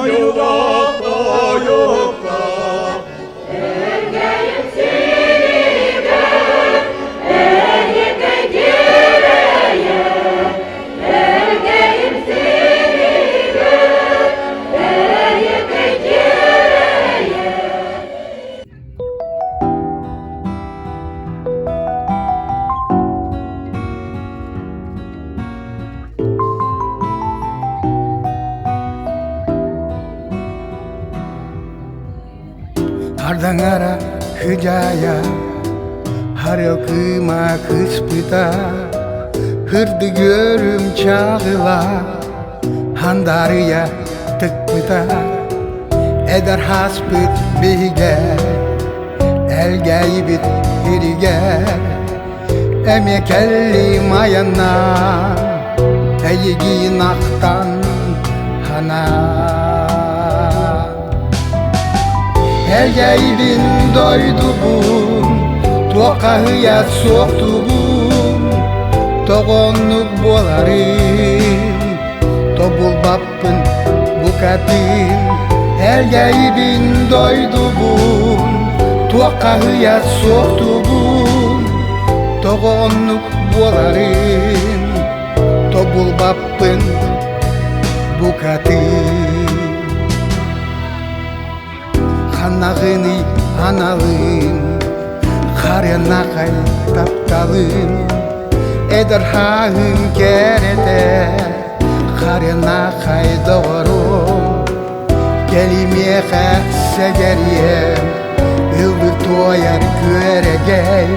Ойуулаах тойукка Элгэйим сиригэр, эһиэкэй дьиэрэйэ, Элгэйим сиригэр, эһиэкэй дьиэрэйэ. Ардаҥара хыдьаайа, харыал кыыма кыспыта, Һырдык үөрүм чаҕыла, хандарыйа тыкпыта, Эдэр хаспыт биһигэ, элгээйибит иригэ, Эмиэ кэллим айаннаан, эйигин ахтан ханаан. Элгээйибин дойдубун, туоххаһыйа суохтубун, тоҕоннук буоларын, тобулбаппын букатын. Элгээйибин дойдубун, туоххаһыйа суохтубун, тоҕо оннук буоларын, тобулбаппын букатын. Ханаҕыный аналын, харыанахай тапталын, эдэр хааһын кэрэтэ, харыанахай доҕорум, кэлимиэхэ сэгэриэм, ыллыр туойар күөрэгэй,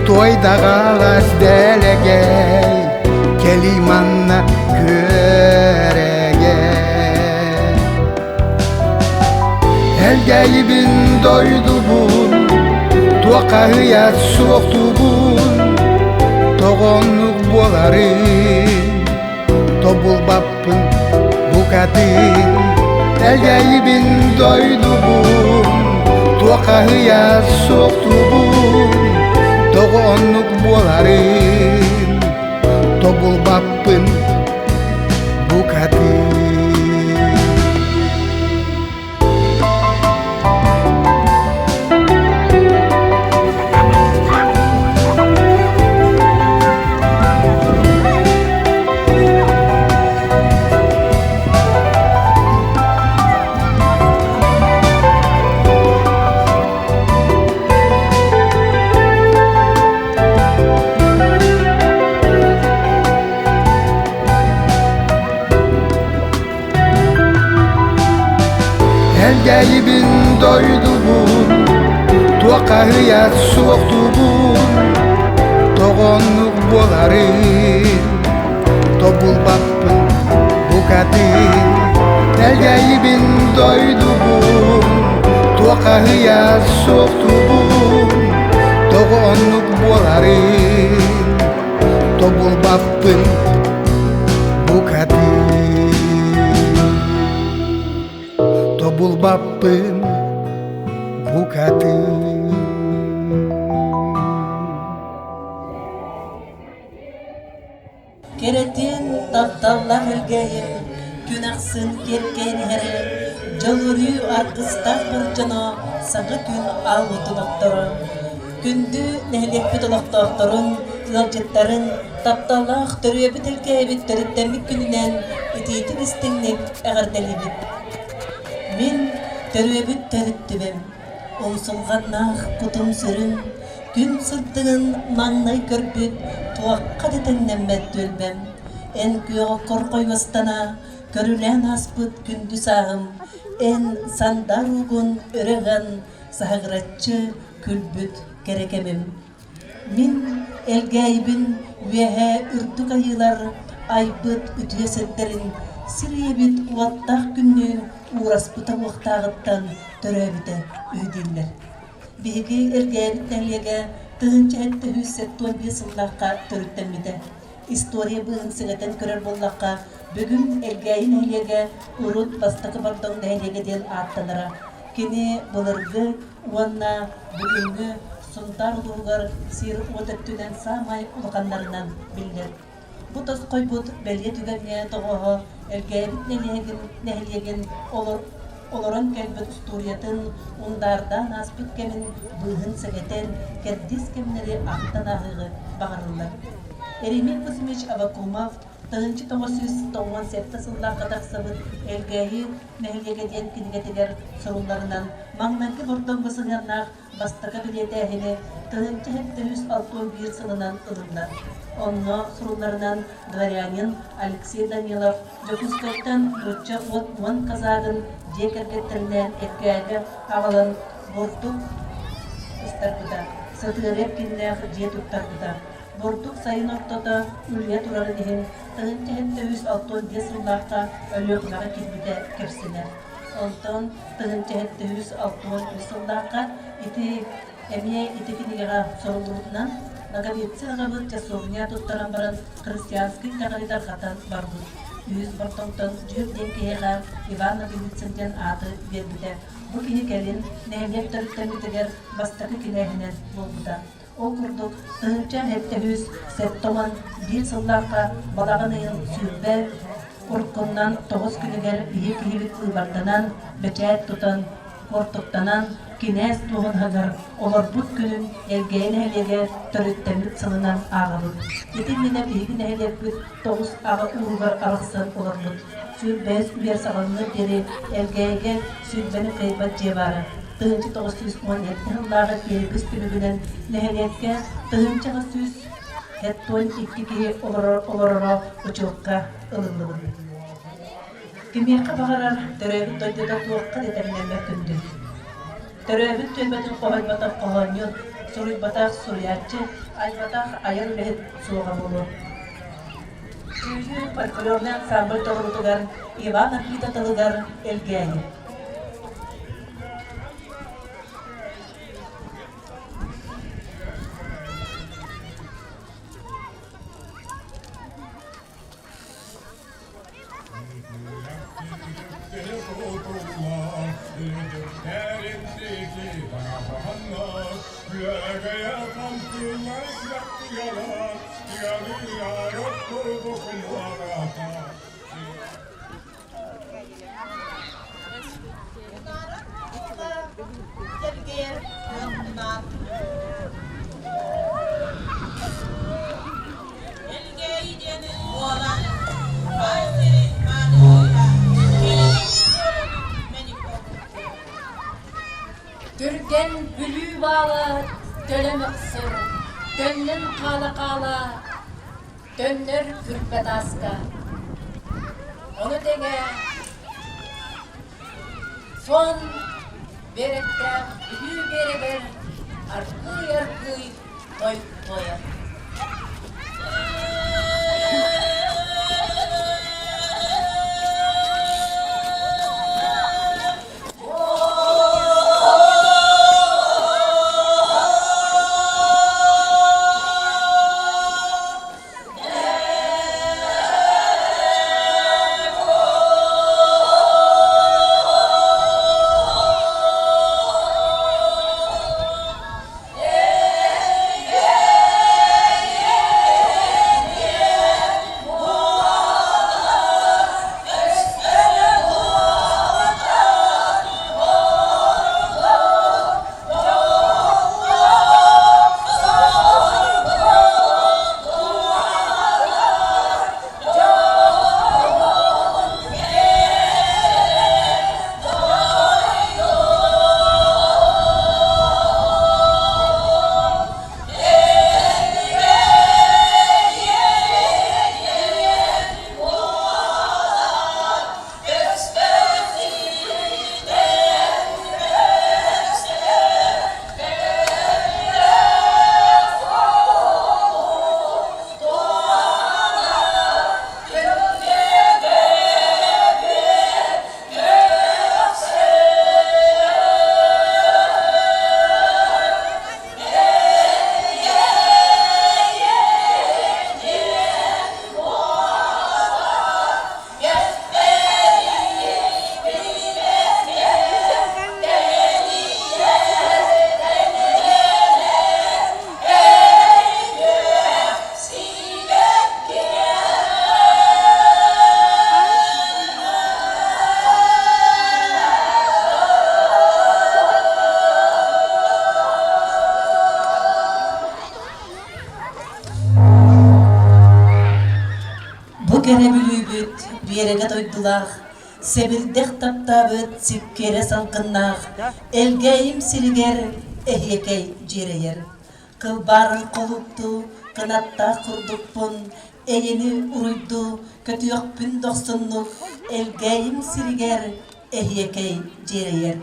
туойдаҕалас дэлэгэй, кэлий манна күөрэгэй. Элгээйибин дойдубун, туоххаһыйа суохтубун, тоҕоннук буоларын, тобулбаппын букатын. Элгээйибин дойдубун, туоххаһыйа суохтубун, тоҕоннук буоларын, тобулбаппын букатын. Элгээйибин дойдубун, туоххаһыйа суохтубун, тоҕоннук буоларын, тобулбаппын букатын. Элгээйибин дойдубун, туоххаһыйа суохтубун, тоҕо оннук буоларын, тобулбаппын букатын. Тобулбаппын букатын. Кэрэтин тапталлаах Элгээйим күн ахсын киэркэйэн иһэрэ, дьол-өрүү аргыстаах бар дьоно саҥа күн аалбытын отторо. Күндү нэһилиэкпит олохтоохторун, ыалдьыттарын, тапталлаах төрүөбүт Элгээйибит төрүттэммит күнүнэн итиитик-истиҥник эҕэрдэлиибит. Мин төрүөбүт төрүттүбүм, умсулҕаннаах кутум-сүрүм, Күн сырдыгын маҥнай көрбүт туохха да тэҥнэммэт түөлбэм, эн күөх оккор хойуостана көрүлээн ааспыт күндү сааһым, эн сандаар уугун өрө ыган саһыгыраччы күлбүт кэрэ кэмим. Мин Элгээйибин үөһээ үрдүк айыылар айбыт үтүө сирдэрин сир ийэбит уоттаах күннүүн уураспыта уохтааҕыттан төрөөбүтэ үһү дииллэр. Биһиги Элгээбит нэһилиэгэ 1775 сыллаахха төрүттэммитэ. История быыһын сыҥатан көрөр буоллахха, бүгүн Элгээйи нэһилиэгэ урут Бастакы Бордоҥ нэһилиэгэ диэн ааттанара. Кини былыргы уонна бүгүҥҥү Сунтаар улууһугар сир-уот өттүнэн саамай улаханнарынан биллэр. Бу тосхойбут бэлиэ түгэҥҥэ тоҕооһо Элгээбит нэһилиэгин, нэһилиэгин олор, олорон кэлбит устуоруйатын ундаардаан ааспыт кэмин быыһын сэгэтэн, кэрдиис кэмнэри ахтан ааһыаҕы баҕарыллар. Еремей Кузьмич Аввакумов 1997 сыллаахха тахсыбыт Элгээйи нэһилиэгэ диэн кинигэтигэр сурулларынан, маҥнайгы Бордоҥҥо сыһыаннаах бастакы билиэтээһини 1761 сылынан ылынна. Онно сурулларынан дворянин Алексей Данилов Дьокуускайтан нуучча уот уон казагын дьиэ кэргэттэринээн Эркээйигэ аҕалан бурдук ыстарбыта, сытыары эркиннээх дьиэ туттарбыта. Бурдук сайын ортото үлүйэ турарын иһин 1765 сыллаахха Өлүөхүмэҕэ киирбитэ кэпсэнэр. Онтон 1763 сыллаахха ити эмиэ ити кинигэҕэ суруллубутунан Ноговицын аҕабыт часовня туттаран баран христианскай итэҕэли тарҕатан барбыт. Үһүс Бортоҥтон Дьүөк диэн киһиэхэ Иван Ноговицын диэн ааты биэрбитэ. Бу киһи кэлин нэһилиэк төрүттэммитигэр бастакы кинээһинэн буолбута. Ол курдук, 1771 сыллаахха балаҕан ыйын 20 уруккунан 9 күнүгэр биһи киһибит быыбарданан, бэчээт тутан, куортуктанан, кинээс дуоһунаһыгар олорбут күнүн Элгээйи нэһилиэгэ төрүттэммит сылынан ааҕабыт. Ити иннинэ биһиги нэһилиэкпит тоҕус аҕа ууһугар арахсан олорбут. 25 үйэ саҕаланыар диэри Элгээйигэ сүүрбэни кыайбат дьиэ баара. 1917 сыллааҕы перепись түмүгүнэн нэһилиэккэ 1872 киһи олороро учуокка ылыллыбыт. Кимиэхэ баҕарар төрөөбүт дойдута туохха да тэҥнэммэт күндү. Төрөөбүт түөлбэтин хоһуйбатах хоһоонньут, суруйбатах суруйааччы, айбатах айар үлэһит суоҕа буолуо. Үүйүү фольклорнай ансамбль толоруутугар Иван Арбита тылыгар Элгээйи. Дьэргэйэр күөх Элгээйи диэн уола баай сирин маанылыыра Түргэн Бүлүү баала төлө мөхсөр, төннөн хаала-хаала төннөр күрбэ тааска. Ону тэҥэ Сон биэрэктээх Бүлүү биэрэгэр аргыый-аргыый той туойар. Сэбирдэх таптаабыт сиккиэрэ салгыннаах Элгээйим сиригэр эһиэкэй дьиэрэйэр. Кылбаарар холууптуу кынаттаах курдукпун, Эйэни уруйдуу көтүөхпүн дохсуннук Элгээйим сиригэр эһиэкэй дьиэрэйэр.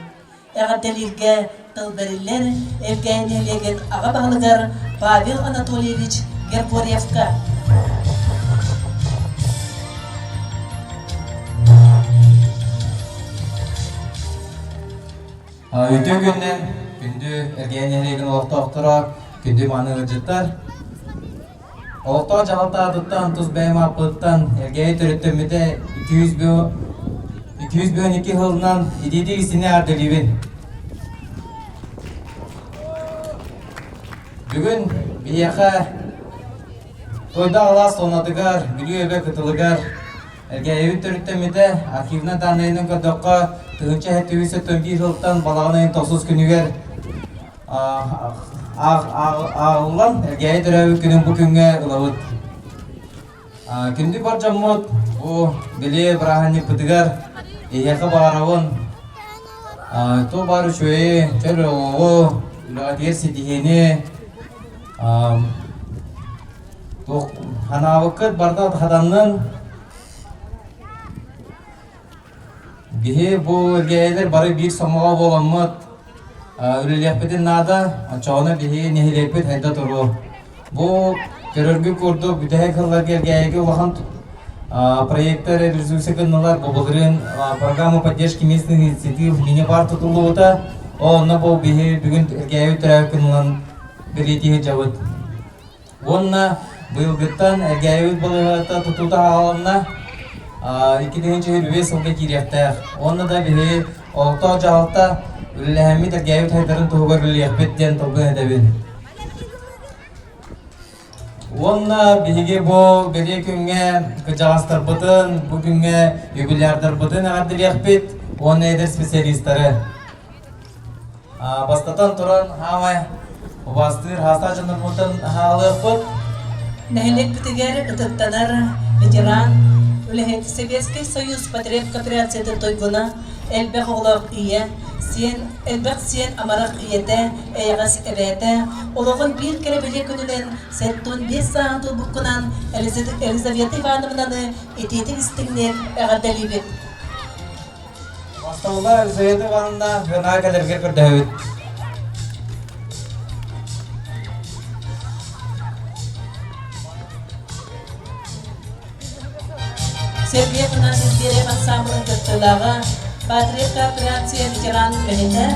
Эҕэрдэлииргэ тыл бэриллэр Элгээйи нэһилиэгин аҕа баһылыгар Павел Анатольевич Гергорьевка. Үтүө күннэн күндү Элгээйи нэһилиэгин олохтоохторо, күндү мааны ыалдьыттар. Олохтоох дьаһалта аатыттан, тус бэйэм ааппыттан Элгээйи төрүттэммитэ 202 сылынан итиитик истини аардылыыбын. Бүгүн биһиэхэ Тойдоох алаас туонатыгар, Бүлүү эбэ кытылыгар Элгээйибит төрүттэммитэ архивнай дааннайынан көрдөххө, 1771 сылтан балаҕан ыйын тохсус күнүгэр ааҕыллан Элгээйи төрөөбүт күнүн бу күҥҥэ ылабыт. Күндү бар дьоммут, бу били бырааһынньыкпытыгар эһиэхэ баҕарабын туох баар үчүгэйи, чөл олоҕу, үлэҕитигэр ситиһиини, туох ханаабыккыт барыта хатаннын. Биһи бу Элгээйилэр бары биир сомоҕо буоламмыт үлэлиэхпитин наада, оччоҕуна биһиги нэһилиэкпит хайда туруо. Бу көрөргүт курдук бүтэһик сылларга Элгээйигэ улахан проектар реализация гыннылар. Бу былырыын программа поддержки местных инициатив мини-бар тутуллубута. Онно бу биһи бүгүн Элгээйи төрөөбүт күнүнэн бэлиэтии сылдьабыт. Уонна быйылгыттан Элгээйибит балыыһата тутуута аҕаланна. 2025 сылга киириэхтээх. Уонна да биһи олохтоох дьаһалта үлэлэһэммит Элгээйибит сайдарын туһугар үлэлиэхпит диэн тылбын этэбин. Уонна биһиги бу бэлиэ күҥҥэ кырдьаҕастарбытын, бу күҥҥэ юбилярдарбытын эҕэрдэлиэхпит уонна эдэр специалистары. Бастатан туран, хаамай убаастыыр хаастаах дьоннорбутун хаалыахпыт. Нэһилиэкпитигэр ытыктанар ветеран, үлэһит Сэбиэскэй Союз потребкооперациятын туйгуна, элбэх оҕолоох ийэ, сиэн, элбэх сиэн амарах ийэтэ, эйэҕэс эбээтэ, олоҕун биир кэрэ бэлиэ күнүнэн 75 сааһын туолбуккунан Елизавета Ивановнаны итиитик истиҥник эҕэрдэлиибит. Басталла Елизавета Ивановна гына кэлэргэ көрдөһөбүт. Сергей Афанасьев Берег ансаамбылын кыттыылааҕа, Патриот кооперация ветеран үлэһитэ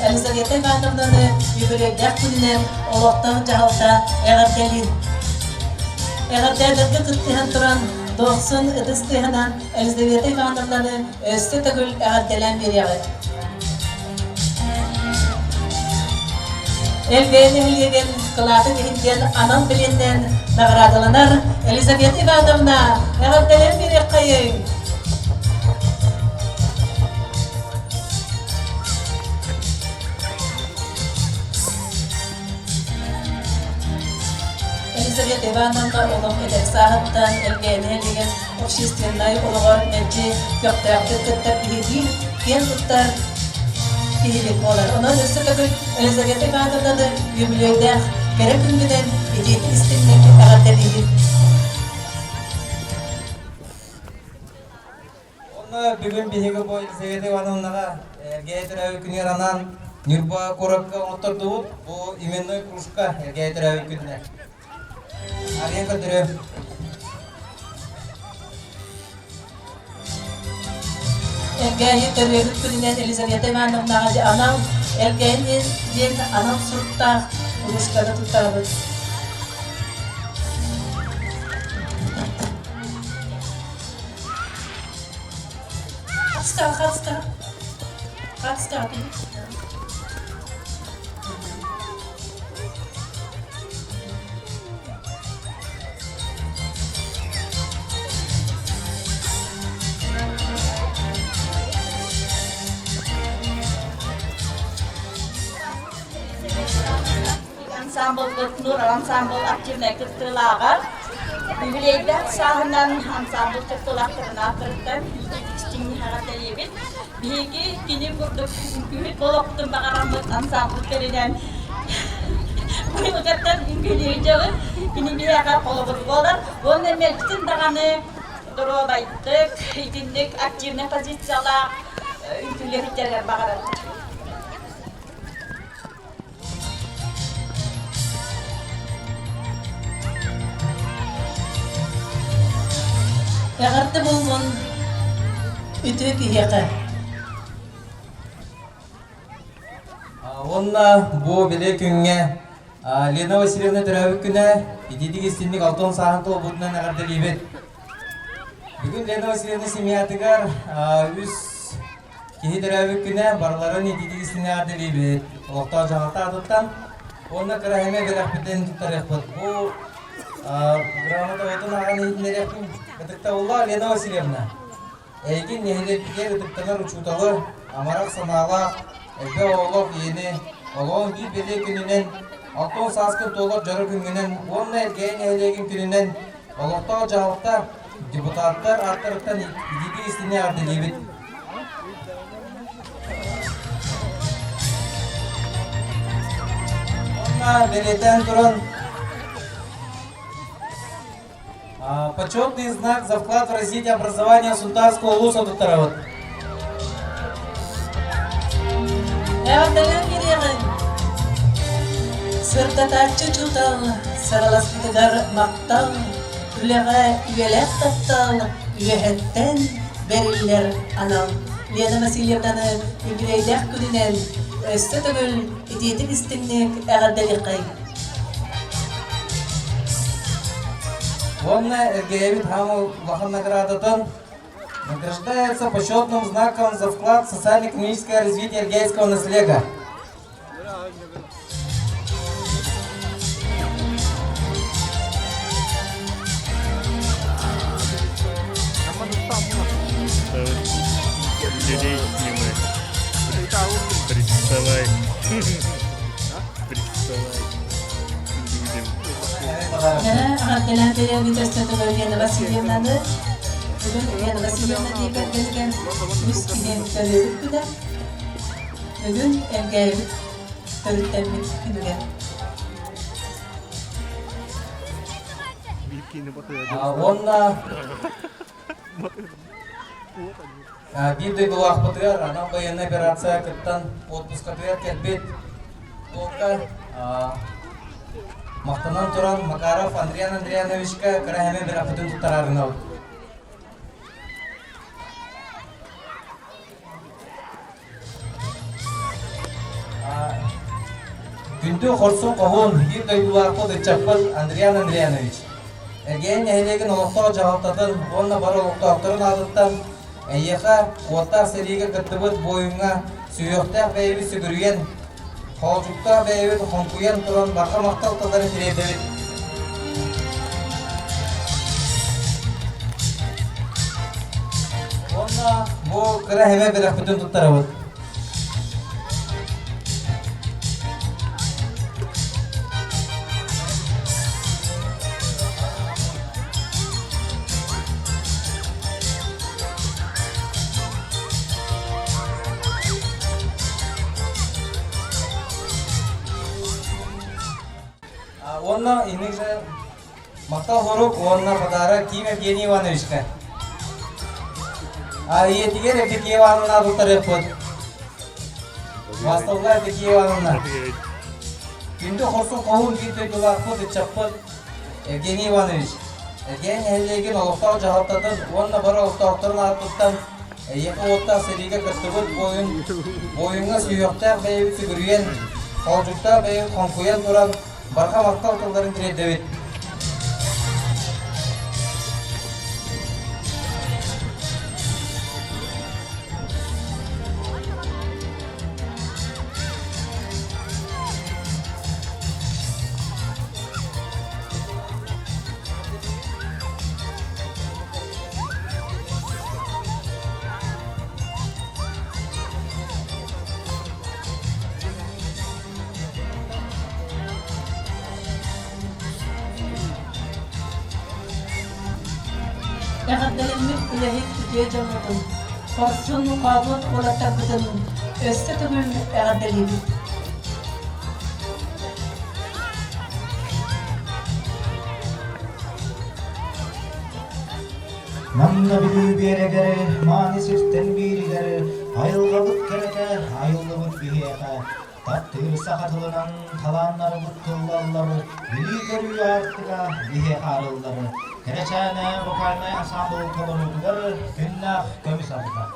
Елизавета Ивановнаны үбүлүөйдээх күнүнэн олохтоох дьаһалта эҕэрдэлиир. Эҕэрдээлэргэ кыттыһан туран, дохсун ытыс тыаһынан Елизавета Ивановнаны өссө төгүл эҕэрдэлээн биэриэҕит. Элбээн нэһилиэгин кылаатын иһин диэн анал билиэннэн наҕараадаланар Елизавета Ивановна эҕэрдэлээн биэриэххэйиҥ! Елизавета Ивановна олох эдэр сааһыттан Элгээни нэһилиэгин общественнай олоҕор мэлдьи көхтөөхтүк кыттар биһиги киэн туттар киһибит буолар. Онон өссө төгүл Елизавета Ивановнаны үбүлүөйдээх кэрэ күнгүнэн итиитик истиҥник эҕэрдэлиибит. Онно бүгүн биһиги бу Елизавета Ивановнаҕа Эргээйи төрөөбүт күнүгэр анаан Ньурба куоракка оҥоттордубут. Бу именной кружка Эргээйи төрөөбүт күнүнэ. Арыйан көрдөрүөм. Эргээйи төрүөбүт күнүнэн Елизавета Ивановнаҕа анал Эргээйи диэн анал суруктаах кружканы туттарабыт. Хатска, хатска. Хатска. Ансамблбыт Нур ансамбл активнай кыттыылааҕар юбилейдаах сааһынан ансамбл кыттыылаахтарын ааттарыттан истиҥник эҕэрдэлиибит. Биһиги кини курдук үҥкүүһүт буолуохпутун баҕараммыт ансаамбыл тэринэн быйылгыттан үҥкүүлүү дьабыт. Кини биһиэхэ холобур буолар. Уонна мэлдьитин даҕаны доруобайдык, итинник активнай позициялаах үҥкүүлэһиттэригэр баҕарабыт. Эҕэрдэ буоллун үтүө киһиэхэ. Уонна бу бэлиэ күҥҥэ Лена Васильевна төрөөбүт күнэ итиитик истинник алтан сааһын туолбутунан эҕэрдэлиибит. Бүгүн Лена Васильевна семьятыгар үс Киһи төрөөбүт күнэ барыларын итиитик истиҥ эҕэрдэлиибит. Олохтоох дьаһалта аатыттан уонна кыра эмэ бэлэхпитин туттарыахпыт. Бу грамотабытын ааҕан иһитиннэриэхпин ытыктабыллаах Лена Васильевна. Эйигин нэһилиэкпитигэр ытыктанар учууталы, амарах санаалаах, элбэх оҕолоох ийэни олоҕун биир бэлиэ күнүнэн, 60 сааскын туолар дьоро күҥҥүнэн уонна Элгээйи нэһилиэгин күнүнэн олохтоох дьаһалта депутаттар ааттарыттан итиитик истиҥник эҕэрдэлиибит. Уонна бэлиэтээн туран почетный знак за вклад в развитие образования Сунтарского улуса туттарабыт. Эҕэрдэлээн кириэҕиҥ! Сырдатааччы учуутал сараласпытыгар махтал, үлэҕэ үйэлээх таптал үөһэттэн бэриллэр анал. Лена Васильевнаны үбүлүөйдээх күнүнэн өссө төгүл итиитик истиҥник эҕэрдэлиэххэйиҥ. Уонна Эргээбит хаамыл улахан наградатын награждается почетным знаком за вклад в социально-экономическое развитие Эргейского наслега. Людей снимай. Приставай. Приставай. Людям. Эҕэрдэлээн бэйэбит өссө Лена Васильевнаны бүгүн Лена Васильевна дии кэргэнигэр үс киһи төрүөбүт күнэ. Бүгүн Элгээйибит төрүттэммит күнүгэр. Уонна биир дойдулаахпытыгар анал байыаннай операция кыттан отпускатыгар кэлбит полка махтанан туран Макаров Андриан Андриановичка кыра эмэ бэлэхпитин туттарарынабыт. Күндү хорсун хоһуун биир дойдулаахпыт ыччаппыт Андриан Андрианович, Элгээйи нэһилиэгин олохтоох дьаһалтатын уонна бары олохтоохторун аатыттан эйиэхэ уоттаах сэриигэ кыттыбыт буойуҥҥа сүһүөхтээх бэйэбит сүгүрүйэн, хоолдьуктаах бэйэбит хоҥкуйан туран барҕа махтал тылларын тириэрдэбит. Уонна бу кыра эһэмэ бэлэхпитин туттарабыт. Уонна инник же махтал хорук уонна подарок Ким Евгений Ивановичка. А ийэтигэр Евдокия Ивановна туттарыахпыт. Басталла Евдокия Ивановна. Күндү хорсун хоһуун биир дойдулаахпыт ыччаппыт Евгений Иванович, Эдьээн нэһилиэгин олохтоох дьаһалтатын уонна бары олохтоохторун аатыттан эйиэхэ уоттаах сэриигэ кыттыбыт буойун, буойуҥҥа сүһүөхтээх бэйэбит сүгүрүйэн, хоолдьуктаах бэйэбит хоҥкуйан туран барҕа махтал тылларын тириэрдэбит. Эҕэрдэлэммит үлэһит үтүө дьоммутун! Хорсун хоодуот уолаттарбытын өссө төгүл эҕэрдэлиибит! Манна Бүлүү биэрэгэр, мааны сиртэн бииригэр, айылҕабыт кэрэтэ, айыллыбыт биһиэхэ, таптыыр саха тылынан талааннарбыт тыллаллар, билии-көрүү аартыга биһиэхэ арыллар. Кэрэчээнэ вокальнай ансаамбыл толоруутугар күннээх көмүс ардах.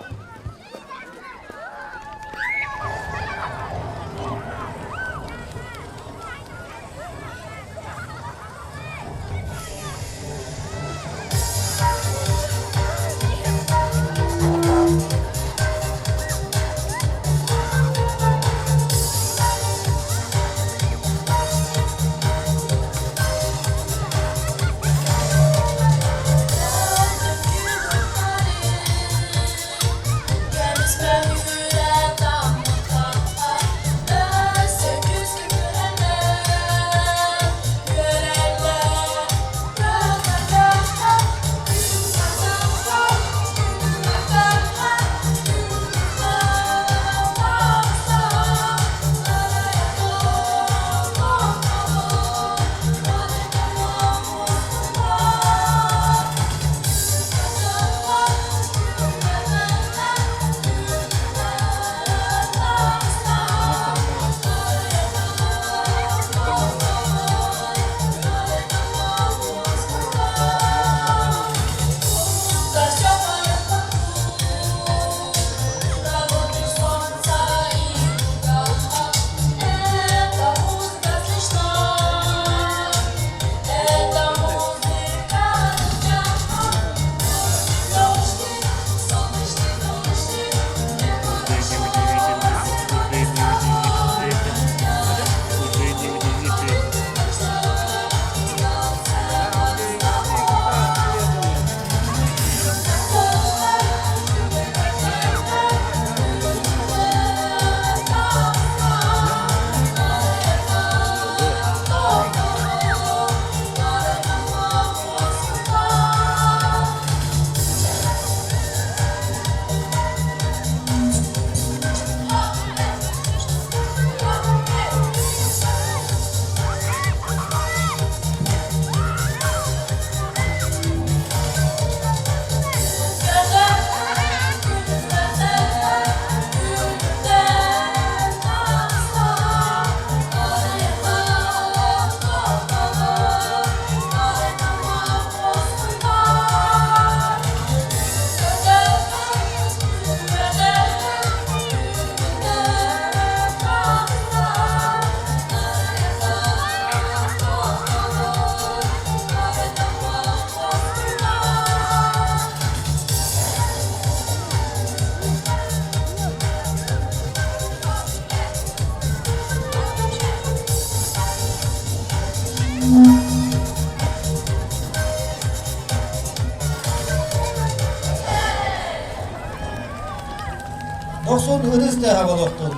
Дохсун ытыс тыаһа болуохтун.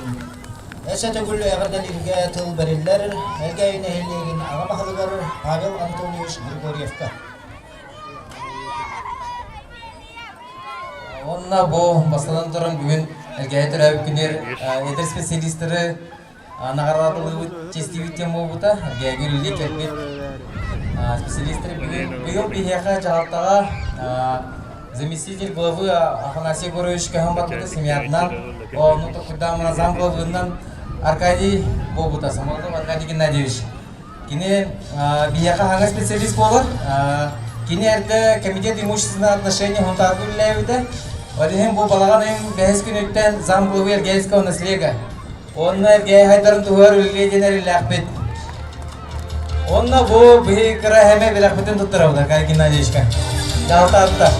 Өссө төгүл эҕэрдэлииргэ тыл бэриллэр Элгээйи нэһилиэгин аҕа баһылыгар Павел Анатольевич Григорьевка. Уонна бу бастатан туран бүгүн Элгээйи төрөөбүт күнүгэр эдэр специалистары наҕараадалыыбыт, чэстиибит диэн буолбута. Элгээйи үлэлии кэлбит специалистары бүгүн быйыл биһиэхэ дьаһалтаҕа заместитель главы Афанасий Егорович көһөн барбыта семьятынан, ону токурдаамына зам главынынан Аркадий буолбута, Самойлов Аркадий Геннадьевич. Кини биһиэхэ хаҥа специалист буолар. Кини эрдэ комитет имущественных отношений Хунтаарга үлэлээбитэ. Ол иһин бу балаҕан ыйын бэһис күнүттэн зам главы Эргээйского наслега. Онно Эргээй хайдарын туһугар үлэлиэ диэн эрэллээхпит. Онно бу биһи кыра эһэме билэхпитин туттарабыт Аркадий Геннадьевичка. Дьаһалтаатта.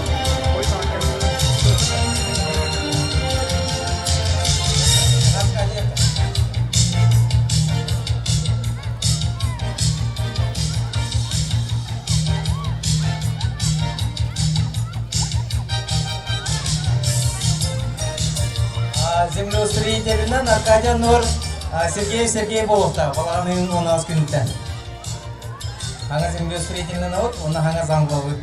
Землеустроителинэн Аркадий Нор Сергей Сергей Боловта балаҕан 16 күнүттэн. Хаҥа землеустроителинэн от, уонна хаҥа заң болбут.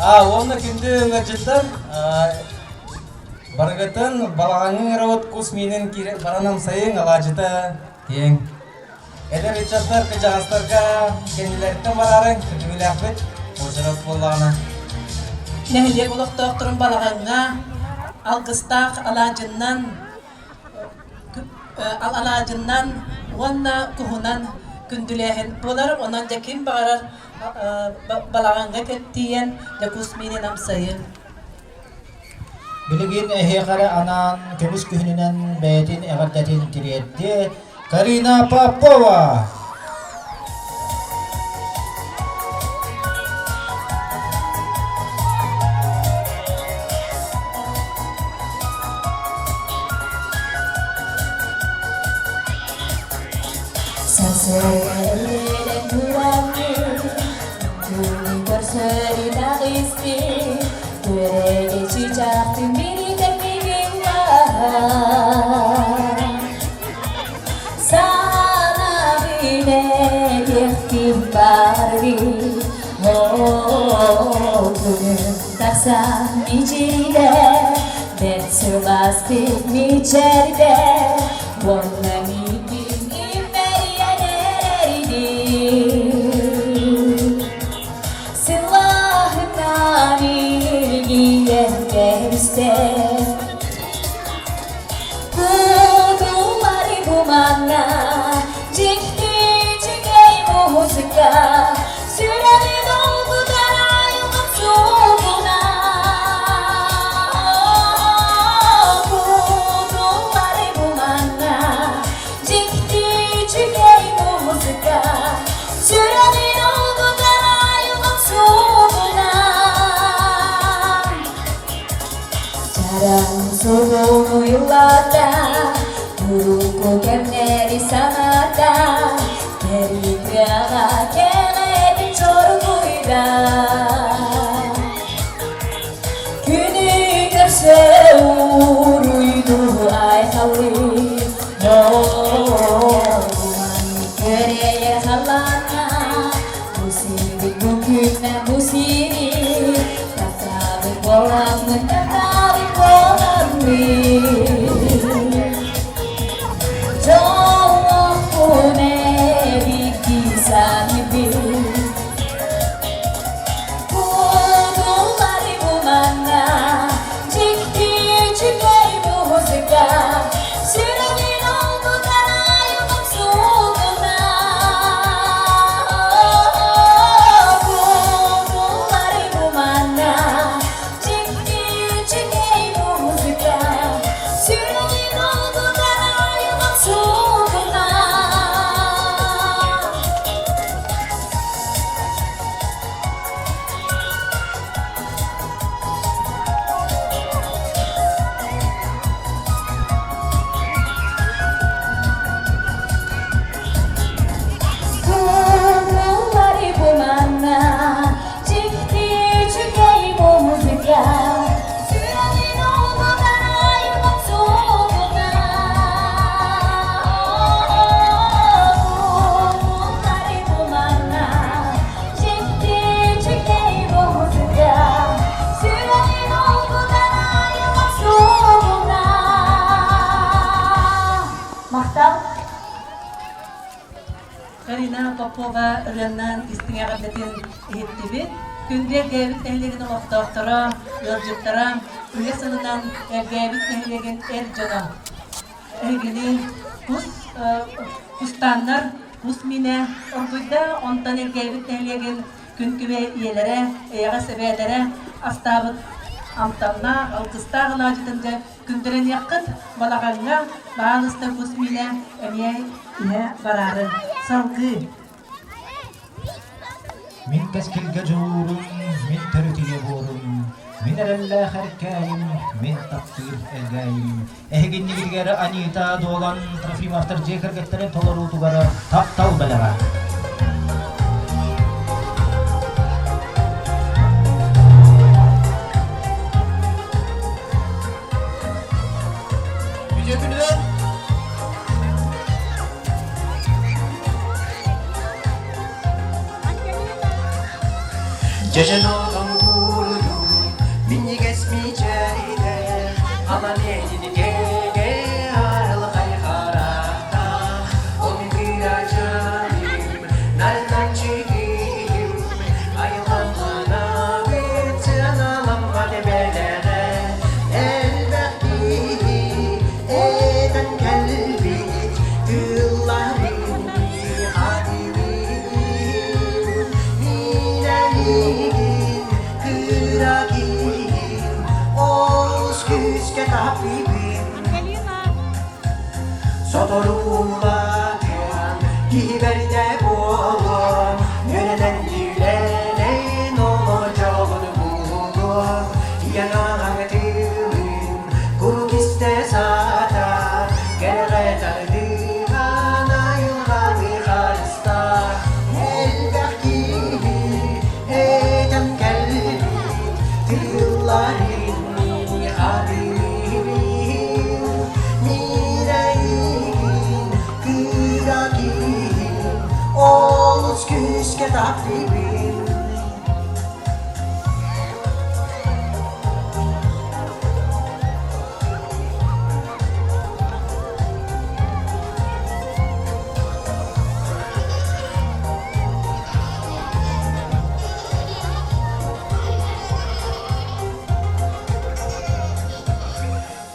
А, уонна күндү ыҥырдьыттар, барыгытын балаҕаҥҥа ыҥырабыт кус миинин баран амсайыҥ, алаадьыта тиэҥ. Эдэр ыччаттар кыдьаҕастарга кэннилэриттэн бараарыҥ, күтүгүлээхпит, уочарат буоллаҕына. Нэһилиэк олохтоохторун балаҕаҥҥа алгыстаах алаадьыннан алаадьыннан уонна куһунан күндүлээһин буолар. Онон дьэ ким баҕарар балаҕаҥҥа кэттиийэн дьэ кус миинин амсайын. Билигин эһиэхэ эрэ анаан көмүс күһүнүнэн бэйэтин эҕэрдэтин тириэрдиэ Карина Попова! Карина Попова ырыаннан истиҥ эҕэрдэтин иһиттибит. Күндү Эргээбит нэһилиэгин олохтоохторо, ыалдьыттара, үлэ сылынан Эргээбит нэһилиэгин эр дьоно. Эһигини кус кустааннар кус миинэ оргуйда, онтон Эргээбит нэһилиэгин күн күбэй ийэлэрэ, эйэҕэс эбээлэрэ астаабыт амтаннаах, алгыстаах алаадьытын дьэ Күндүрэниэххит балаҕаҥҥа баалыста кус миинэ эмиэ иһэ бараары салгыы. Мин кэскилгэ дьулуурум, мин төрүт ийэ буорум, мин эрэллээх эркээйим, мин таптыыр элгээйим. Эһигиннигитигэр Анита Дуолан Трофимовтар дьиэ кэргэттэрин толоруутугар таптал бэлэҕэ. Дьэдьэн отон куурдун мичээрдээх, Аман арылхай харахтаах, Ол мин кыырачааным, нарыннан-чигиим, Айылҕалаабыт сыаналаммат эбэлэҕэ, Элбэх киһи этэн кэлбит тылларын хатылыыбын. Мин эйигин кыра киһим, олус күүскэ таптыыбын. Соторуулаатыан киһи бэрдэ буолуон, үөрэнэн үлэлээн олох дьолун булуон, ийэҥ аҕаҥ тылын куруук истэ сатаар, кэрэҕэ тардыһан айылҕаны харыстаа. Элбэх киһи этэн кэлбит тылларын хатылыыбын. Мирэйигин кыра киһим, олус күүскэ таптыыбын.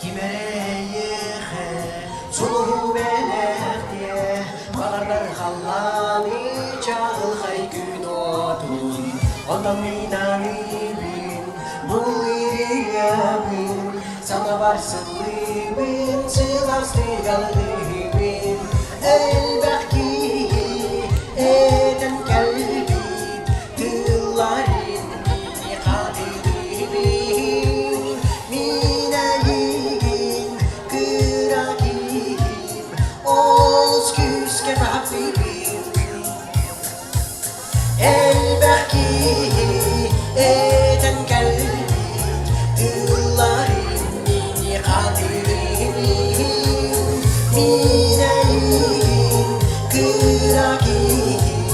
Ким эрэйиэхэ сулуһу бэлэхтиэ, Баҕардар халлааны чаҕылхай күн отун, Онтон мин аныыбын, бу ырыабын, Санабар сыллыыбын, сылаастык аллыыбын. Элбэх киһи этэн кэлбит тылларын хатылыыбын. Мин эйигин кыра киһим, олус күүскэ таптыыбын. Элбэх киһи этэн кэлбит тылларын хатылыыбын. Мин эйигин кыра киһим,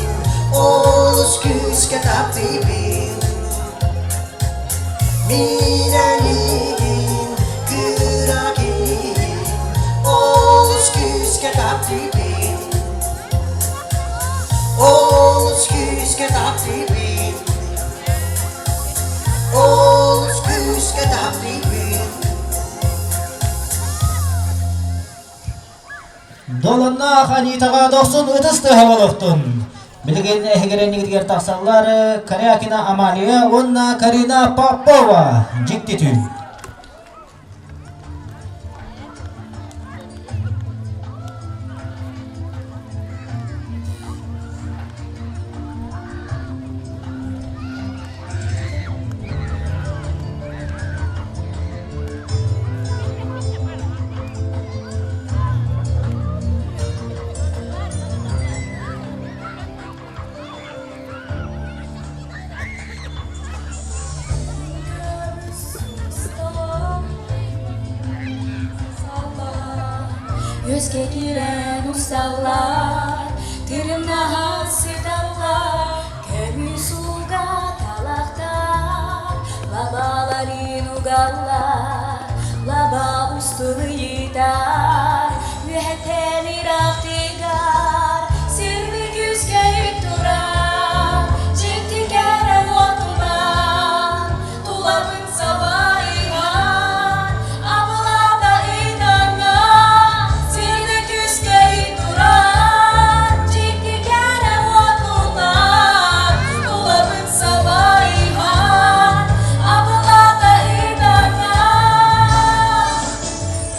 олус күүскэ таптыыбын. Мин эйигин кыра киһим, олус күүскэ таптыыбын. Олус күүскэ таптыыбын. Олус күүскэ таптыыбын. Долоннаах Анитаҕа дохсун ытыс тыаһа олохтун. Билигин эһигирэннигитигэр тахсаллар Корякина Амалия уонна Карина Попова. Дьикти түүн. Үөскэ киирэн усталлар, тырымнаһан сыталлар, көмүс ууга талахтар, лабааларын угаллар, лаба устун ыйытар, үөһэттэн ыраахтыгар, сирбит күүскэ турар, дьикти кэрэ уотунан, тулабын сабайыгар, абылата ыйдаҥҥа, сирбит күүскэ турар, дьикти кэрэ уотунан, тулабын сабайыгар, абылата ыйдаҥҥа.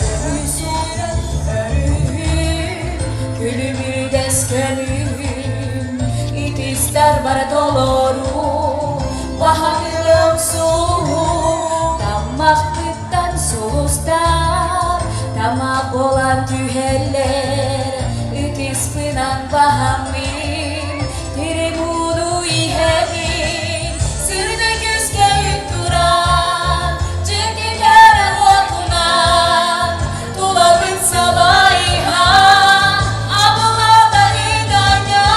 Өрүсүрэн өрүһүм, күлүмүрдэс көмүһүм, итистэр бара толору, баһаҥырым суһум, таммахпыттан сулустар, тамах буолан түһэллэр, ытыспынан баһаммын, тирим ууну иһэбин, сырдык күүскэ туран, дьикти кэрэ уотунан, тулабын сабайыһан, абылата ыйдаҥа,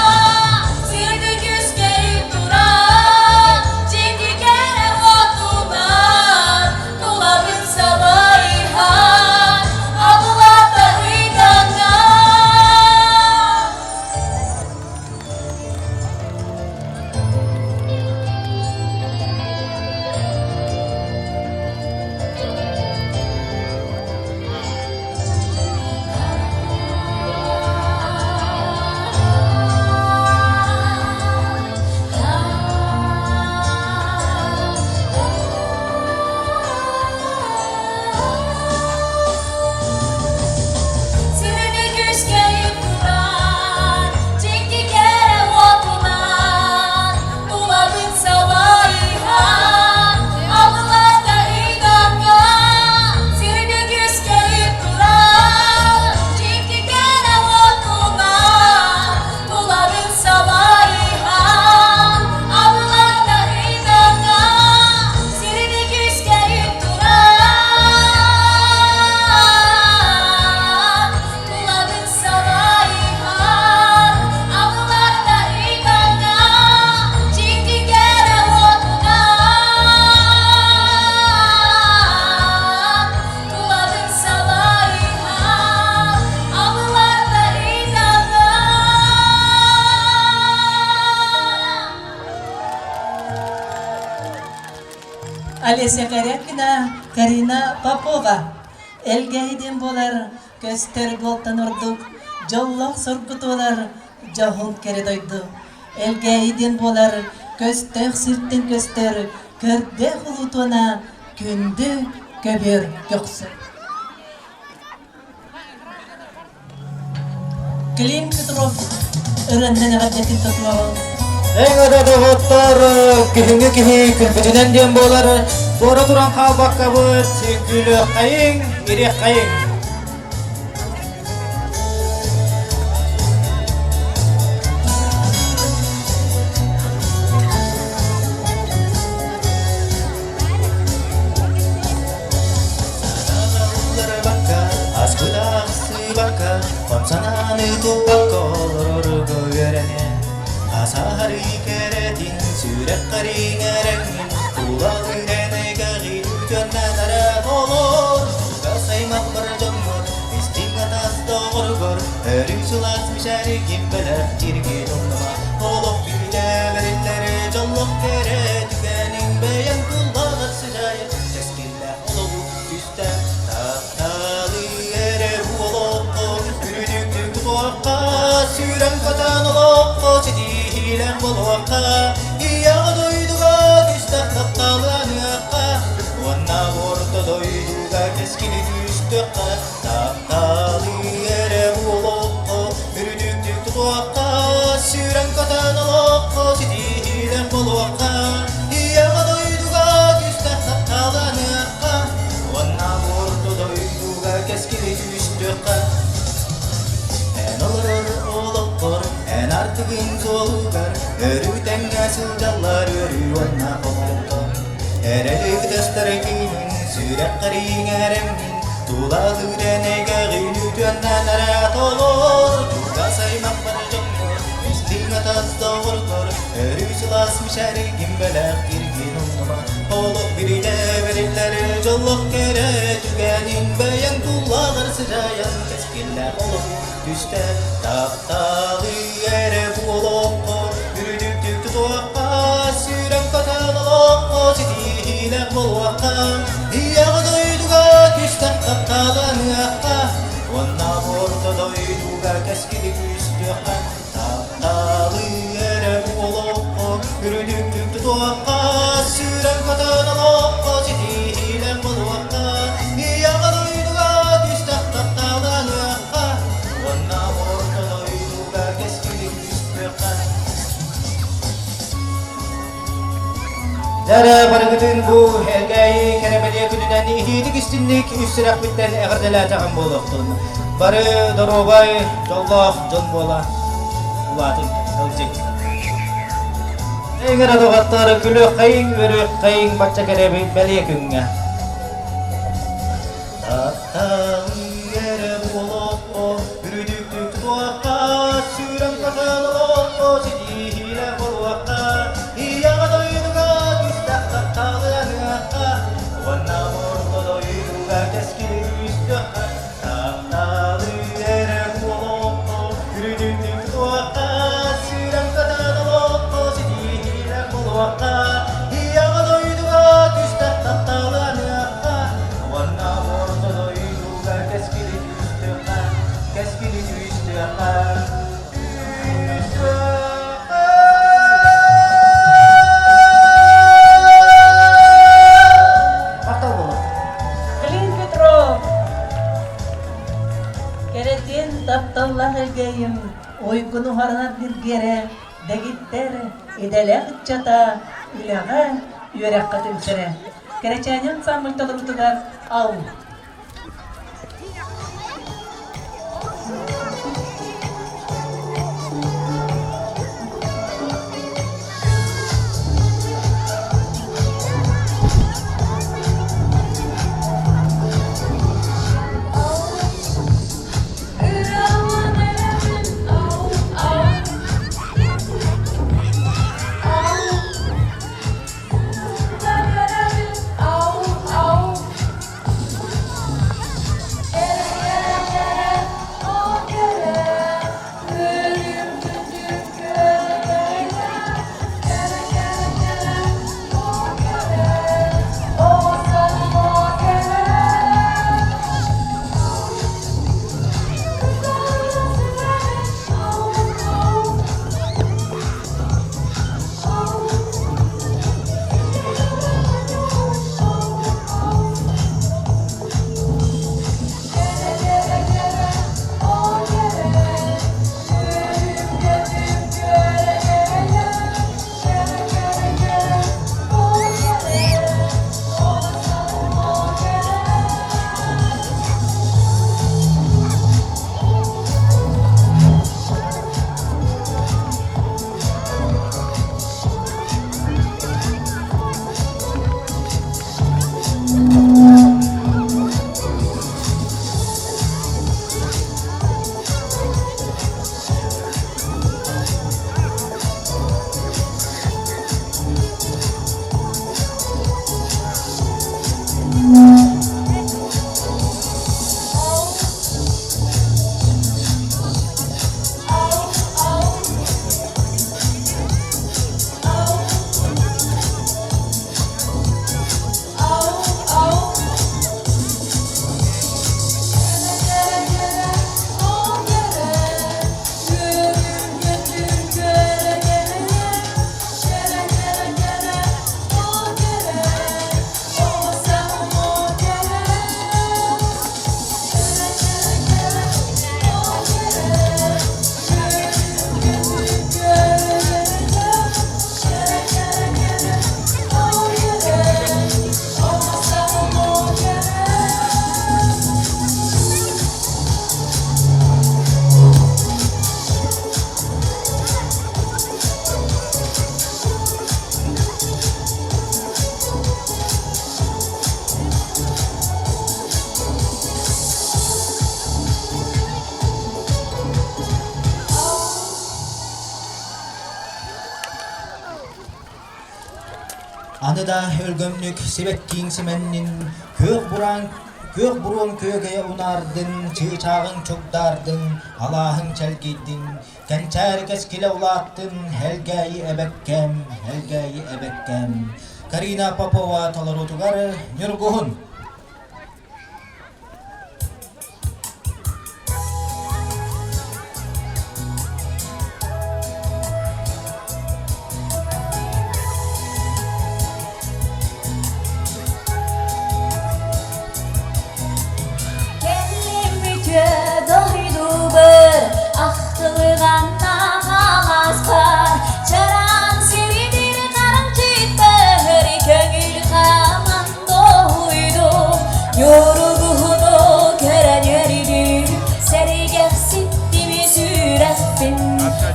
сырдык күүскэ туран, дьикти кэрэ уотунан, Олеся Корякина, Карина Попова. Элгээйи диэн буолар, көстөр буолтан ордук, дьоллоох соргу туолар, дьоһун кэрэ дойду. Элгээйи диэн буолар, көстөөх сиртэн көстөр, көрдөөх улуутуона, күндү көбүөр көхсө. Клим Петров ырыаннан эҕэрдэтин тотуоҕун. Эҥ доҕоттор, күһүҥҥү киһи күлбүтүнэн диэн буолар. Туора туран хаалбаккабыт, күлүөххэйиҥ, ириэххэйиҥ. Аспытаахсыбакка, хамсанааны туппакка олорорго үөрэнэ. Асаһары кэрэтин, сүрэххэр иҥэрэҥҥин, тулалыырэн эйгэҕин үтүөннэнэрэ толор. Чугас аймах бар дьоҥҥор, истиҥ атас доҕоругар, өрүү сылаас мичээригин бэлэх тиргин умнума. Олох бүтэ бэриллэр дьоллох кэрэ түгэниҥ бэйэҥ туллаҕар сыдьаайа, кэскиллээх олоҕу түстээн тапталы эрэ олоххо үрдүктүк тутуохха, сүүрэн-көтөн олоххо ситиһиилээх буолуохха, ийэҕэ дойдуга түстэх тапталланыахха, уонна орто дойдуга кэскили түстүөххэ, тапталы эрэ олоххо үрдүктүк тутуохха, сүүрэн-көтөн олоххо ситиһиилээх буолуохха, ийэҕэ дойдуга түстэх тапталланыахха, уонна орто дойдуга кэскили түстүөххэ. Эн олорор олоххор, эн артыгын суолугар, өрүү тэҥҥэ сылдьаллар өрүү уонна хомолто. Эрэли ытастар кыымын, сүрэххэр иҥэрэҥҥин, тулалыыр эйгэҕин үтүөннэн эрэ толор. Чугас аймахпар дьоҥҥор, истиҥ атас доҕоргор, өрүү сылаас мичээригин бэлэх киргин умнума. Олох биридэ бэриллэр дьоллох кэрэ түгэнин бэйэҥ туллаҕар сыдьаайан кэскиллээх олох түстэ тапталы эрэ буолуохха үрдүктүк тутуохха сүүрэн көтөн олоххо ситиһиилээх буолуохха ийэҕэ дойдуга түстэх тапталаныахха уонна орто дойдуга кэскили күүстүөххэ тапталы эрэ буолуохха үрдүктүк тутуохха сүүрэн көтөн олоххо ситиһиилээх буолуохха ийэҕэ дойдуга түстэх тапталаныахха уонна орто дойдуга кэскили күүстүөххэ. Дьэ барыгытын бу Элгээйи кэрэ-бэлиэ күнүнэн иһиитик истинник үс сүрэхпиттэн эҕэрдэлээтэҕим буолуохтун. Бары доруобай, дьоллоох дьон буола улаатын сылдьыҥ. Эҥэрэ доҕоттор, күлүөххэйиҥ, үөрүөххэйиҥ бачча кэрэ бэлиэ күҥҥэ. Тапталыы эрэ буолуоххо, үрдүктүк тутуохха, сүүрэн көтөн олоххо, ситиһиилээх буолуохха, ийэҕэ дойдуга түстэх тапталыаныахха, уонна орто дойдуга кэскили күүстүөххэ. Тапталыы эрэ буолуохха, үрдүктүк тутуохха, сүүрэн көтөн олоххо, ситиһиилээх буолуохха, ийэҕэ дойдуга түстэх тапталыаныахха, уонна орто дойдуга кэскили түстүөххэ, кэскили түстүөххэ, түстүөххэ. Махтал буолуо. Клим Петров! Кэрэтин тапталлаах Элгээйим уйгуну уһаранар ньиргиэрэ дэгиттэр идэлээх ыччата үлэҕэ, үөрэххэ түмсэрэ. Кэрэчээни ансаамбыл толоруутугар Ал. Маҥнайгы да өлгөмнүк сибэккииҥ симэннин, күөх бураан күөх буруоҥ күөгэйэ унаардын, чыычааҕыҥ чугдаардын, алааһыҥ чэлгийдин, кэнчээри кэскилэ улааттын, Элгээйи эбэккэм, Элгээйи эбэккэм. Карина Попова толоруутугар Ньургуһун. Кэллим үтүө дойдубар, ахтылҕанна хааласпар, чараан сиридир харамчыттар, көҥүл хааман Доһуйдум, Ньургуһуну көрөн үөрдүм, сэргэхситтим сүрэхпин,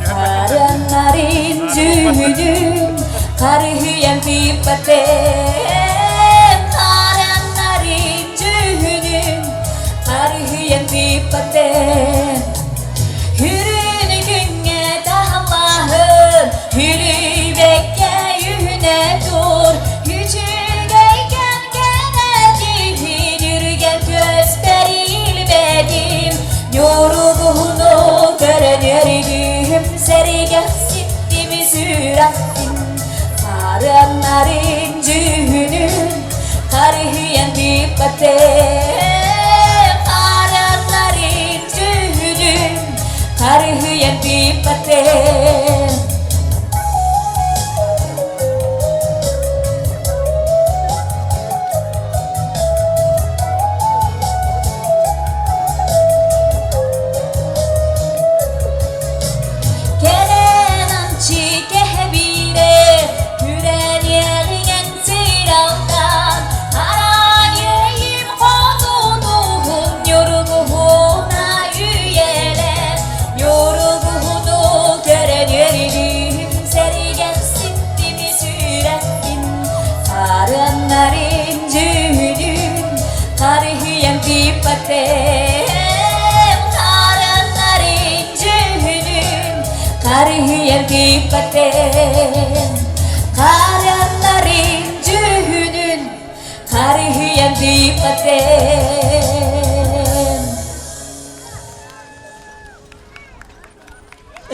харыаннарын дьүһүнүн, харыһыйан тыыппатым, харыаннарын дьүһүнүн, харыһыйан тыыппатым. Үрүн күҥҥэ таһаллаһын, үлүйбэккэ үүнэ тур, үчүгэй кэм кэнэтиһин, үргэн көстөр илбэтим, ньургуһуну көрөн үөрдүм, сэргэхситтим сүрэхпин, харыаннарын дьүһүнүн, харыһыйан тыыппатым, харыаннарын дьүһүнүн, харыһыйан тыыппатым. Кэлэн амчы кэһэбиирэ, күрэниэҕиҥэн сиралтан, Араайым хотунуһун ньургуһуна үйэлэн, ньургуһуну көрөн үөрдүм, сэргэхситтим сүрэхпин, харыаннарын дьүһүнүн, харыһыйан тыыппатым, харыаннарын дьүһүнүн, харыһыйан тыыппатым, харыаннарын дьүһүнүн, харыһыйан тыыппатым.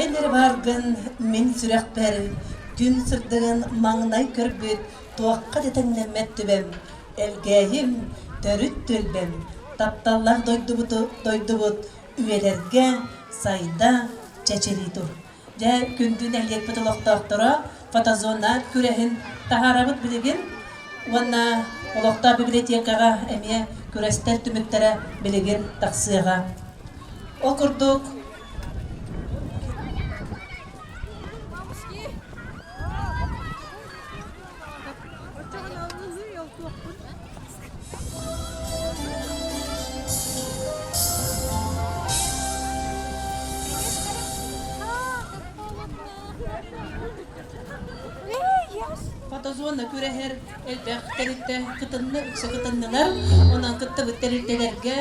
Эн эрэ бааргын мин сүрэхпэр күн сырдыгын маҥнай көрбүт туохха да тэҥнэммэт түбэм, Элгээйим, төрүт түөлбэм, тапталлаах дойдубут үйэлэргэ сайда, чэчирии тур. Дьэ, күндү нэһилиэкпит олохтоохторо фотозона күрэһин таһаарабыт билигин уонна олохтоох библиотекаҕа эмиэ күрэстэр түмүктэрэ билигин тахсыаҕа. Ол курдук Фотозона күрэһэр элбэх тэрилтэ кытынна, үксэ кытыннылар. Онон кыттыбыт тэрилтэлэргэ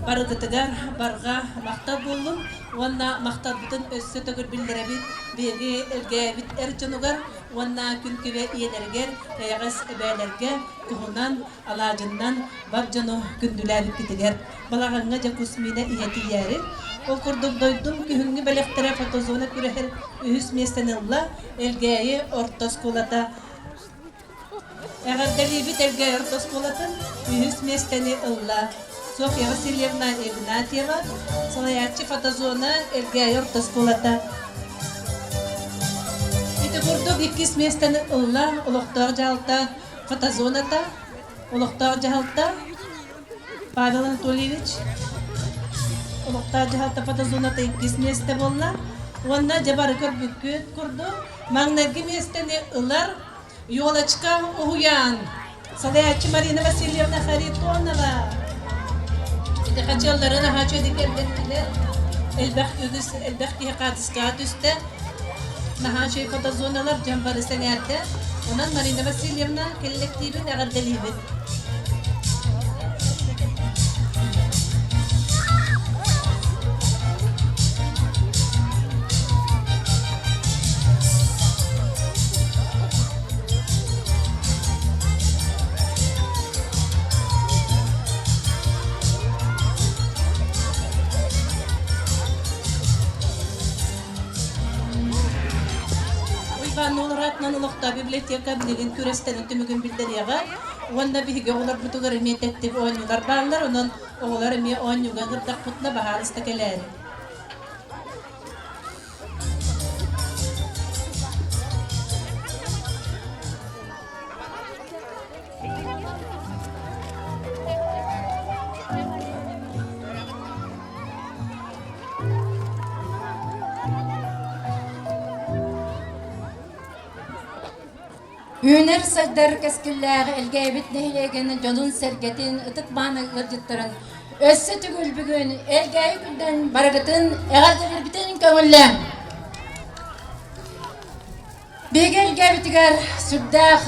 барыгытыгар барҕа махтал буоллун уонна махталбытын өссө төгүл биллэрэбит биһиги Элгээбит эр дьонугар уонна күн күбэ ийэлэригэр, эйэҕэс эбээлэргэ туһунан алаадьыннан бар дьону күндүлээбиккитигэр балаҕаҥҥа дьэ кус миинэ иһэ тиийээри. Ол курдук дойдум күһүҥҥү бэлэхтэрэ фотозона күрэһэр үһүс миэстэни ылла Элгээйи орто оскуолата. Эҕэрдэлиибит Элгээйи орто оскуолатын үһүс миэстэни ылла Софья Васильевна Игнатьева, салайааччы фотозона Элгээйи орто оскуолата. Ити курдук иккис миэстэни ылла олохтоох дьаһалта фотозоната, олохтоох дьаһалта Павел Анатольевич олохтоох дьаһалта фотозоната иккис миэстэ буолла. Уонна дьэ бары көрбүккүт курдук маҥнайгы миэстэни ылар Елочка уһуйаан салайааччы Марина Васильевна Харитонова. Ити хачыалларын аһаа үчүгэйдик кэргэттилэр. Элбэх үгүс элбэх киһи хаатыскаҕа түстэ. Наһаа үчүгэй фотозоналар дьон бары сэҥээрдэ. Онон Марина Васильевна кэллэктиибин эҕэрдэлиибит. Аатынан олохтоох библиотека билигин күрэстэрин түмүгүн биллэриэҕэ уонна биһиги оҕолорбутугар эмиэ тэттик оонньуулар бааллар, онон оҕолор эмиэ оонньууга ыҥырдахпытына баһаалыста кэлээриҥ. Үүнэр-сайдар кэскиллээх Элгээбит нэһилиэгин дьонун-сэргэтин, ытык-мааны ыалдьыттарын өссө төгүл бүгүн Элгээйи күндэн барыгытын эҕэрдэлэрбитин көҥүллээҥ! Биһиги Элгээбитигэр сүрдээх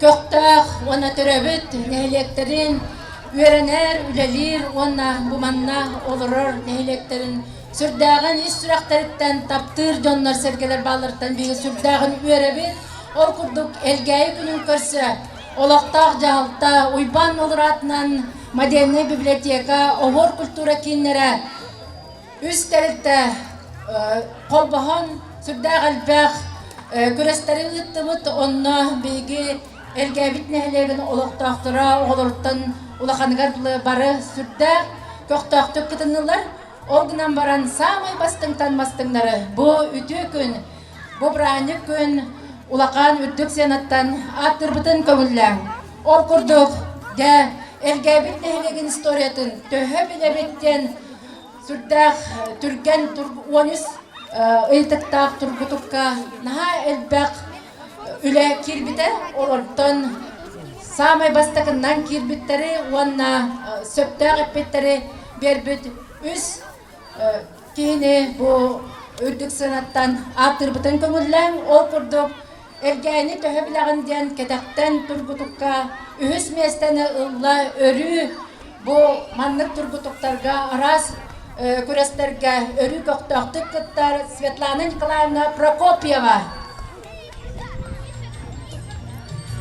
көхтөөх уонна төрөөбүт нэһилиэктэрин үөрэнэр, үлэлиир уонна бу манна олорор нэһилиэктэрин сүрдээҕин ис сүрэхтэриттэн таптыыр дьоннор-сэргэлэр баалларыттан биһиги сүрдээҕин үөрэбит. Ол курдук Элгээйи күнүн көрсө олохтоох дьаһалта Уйбаан Нуолур модельнай библиотека, оһуор культура кииннэрэ үс тэрилтэ холбоһон сүрдээх элбэх күрэстэри ыыттыбыт. Онно биһиги Элгээбит нэһилиэгин олохтоохторо оҕолоруттан улаханыгар дылы бары сүрдээх көхтөөхтүк кытыннылар. Ол гынан баран саамай бастыҥтан бастыҥнары бу үтүө күн, бу бырааһынньык күн улахан үрдүк сыанаттан ааттыырбытын көҥүллээҥ. Ол курдук, дьэ, Элгээбит нэһилиэгин историятын төһө билэбит диэн сүрдээх түргэн 13 ыйытыктаах тургутукка наһаа элбэх үлэ киирбитэ. Олортон саамай бастакыннан киирбиттэри уонна сөптөөх эппиттэри биэрбит үс киһини бу үрдүк сыанаттан ааттыырбытын көҥүллээҥ. Ол курдук Элгээни төһө билэҕин диэн кэтэхтэн тургутукка үһүс миэстэни ылла өрүү бу маннык тургутуктарга араас күрэстэргэ өрүү көхтөөхтүк кыттар Светлана Николаевна Прокопьева.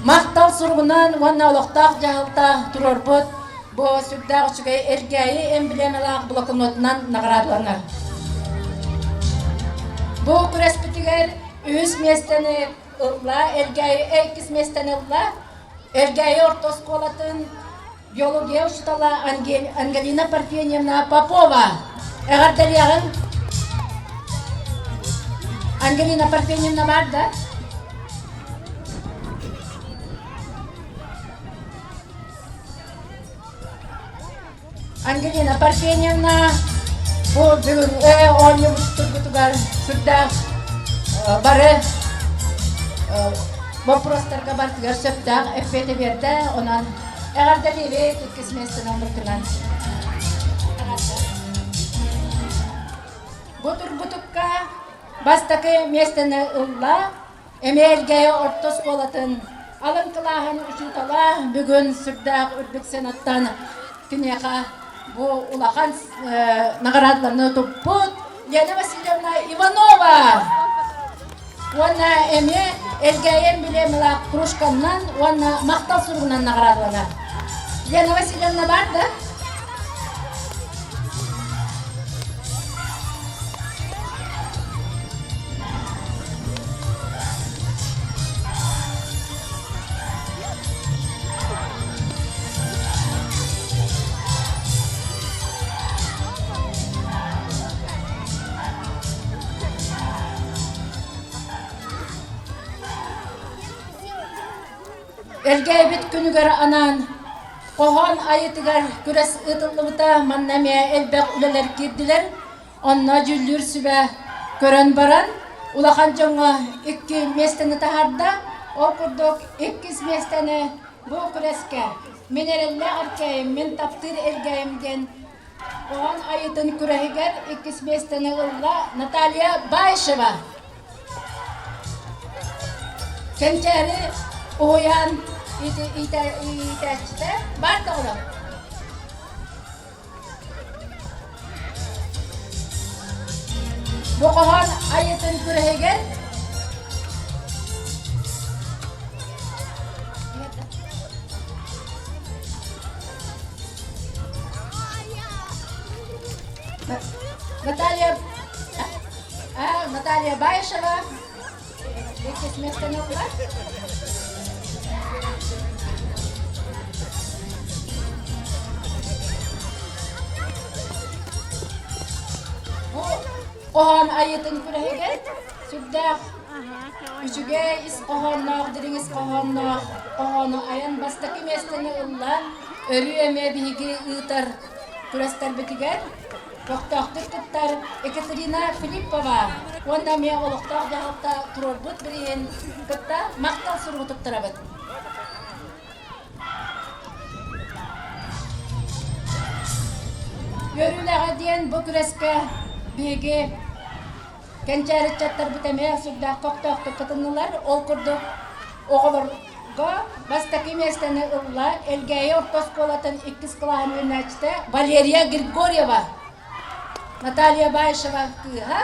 Махтал суругунан уонна олохтоох дьаһалта туруорбут бу сүрдээх үчүгэй Элгээйи эмблемалаах блокнотунан наҕараадаланар. Бу күрэспитигэр Үһүс миэстэни ылла, Элгээйи иккис миэстэни ылла. Элгээйи орто оскуолатын биология учуутала Ангелина Парфеньевна Попова. Эҕэрдэлиэҕиҥ. Ангелина Парфеньевна баар да? Ангелина Парфеньевна бу бүгүҥҥү оонньуубут тургутугар сүрдээх бары боппуруостарга барытыгар сөптөөх эппиэти биэрдэ. Онон эҕэрдэлиибит иккис миэстэни ылбыккынан. Бу тургутукка бастакы миэстэни ылла Эмиэргэ орто оскуолатын алын кылааһын учуутала бүгүн сүрдээх үрдүк сыанаттан киниэхэ бу улахан наҕараадаларны туппут Лена Васильевна Иванова уонна эмиэ Элгээйи эмблемалаах кружканнан уонна махтал суругунан наҕараадаланар. Лена Васильевна баар да? Элгээбит күнүгэр анаан хоһоон айытыгар күрэс ыытыллыбыта. Манна эмиэ элбэх үлэлэр киирдилэр. Онно дьүүллүүр сүбэ көрөн баран, улахан дьоҥҥо икки миэстэни таһаарда. Ол курдук иккис миэстэни бу күрэскэ Мин эрэллээх эркээйим, мин таптыыр эргээйим диэн хоһоон айытын күрэһигэр иккис миэстэни ылла Наталья Баишева. Кэнчээри уһуйаан иитээччитэ баар да Бу хоһоон айытын күрэһигэр Наталья Наталья Баишева. Иккис миэстэни ылла. Бу хоһоон айытын күрэһигэр сүрдээх үчүгэй ис хоһоонноох, дириҥ ис хоһоонноох хоһоону айан бастакы миэстэни ылла. Өрүү эмиэ биһиги ыытар күрэстэрбитигэр көхтөөхтүк кыттар Екатерина Филиппова уонна эмиэ олохтоох дьаһалта туруорбут бирииһин кытта махтал суругу туттарабыт. Үөрүүлээҕэ диэн бу күрэскэ биһиги кэнчээри ыччаттарбыт эмиэ сүрдээх көхтөөхтүк кытыннылар. Ол курдук оҕолорго бастакы миэстэни ылла Элгээйи орто оскуолатын иккис кылааһын үөрэнээччитэ Валерия Григорьева, Наталья Баишева кыыһа.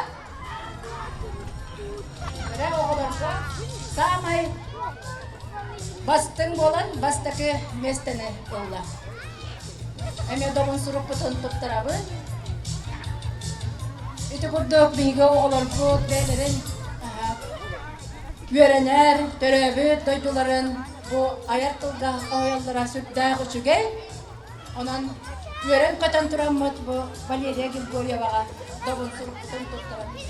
Эрэ оҕолорго саамай бастыҥ буолан бастакы миэстэни ылла. Эмиэ добун сурукпутун туттарабын. Ити курдук биһиги оҕолорбут бэйэлэрин үөрэнэр, төрөөбүт дойдуларын бу айар тылга хоһуйаллара сүрдээх үчүгэй. Онон үөрэн-көтөн тураммыт бу Валерия Григорьеваҕа добун сурукпутун туттарабыт.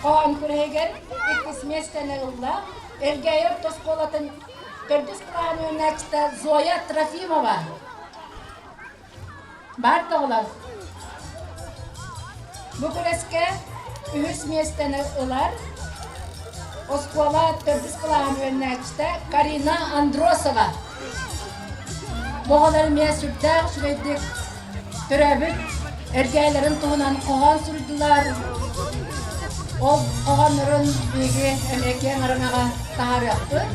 Хоһоон күрэһигэр иккис миэстэни ылла Элгээйи орто оскуолатын төрдүс кылааһын үөрэнээччитэ Зоя Трофимова. Баар тоҕолор. Бу күрэскэ үһүс миэстэни ылар оскуола төрдүс кылааһын үөрэнээччитэ Карина Андросова. Бу оҕолор эмиэ сүрдээх үчүгэйдик төрөөбүт эргээлэрин туһунан хоһоон суруйдулар. Ол хоһооннорун биһиги эмиэ киэҥ араҥаҕа таһаарыахпыт.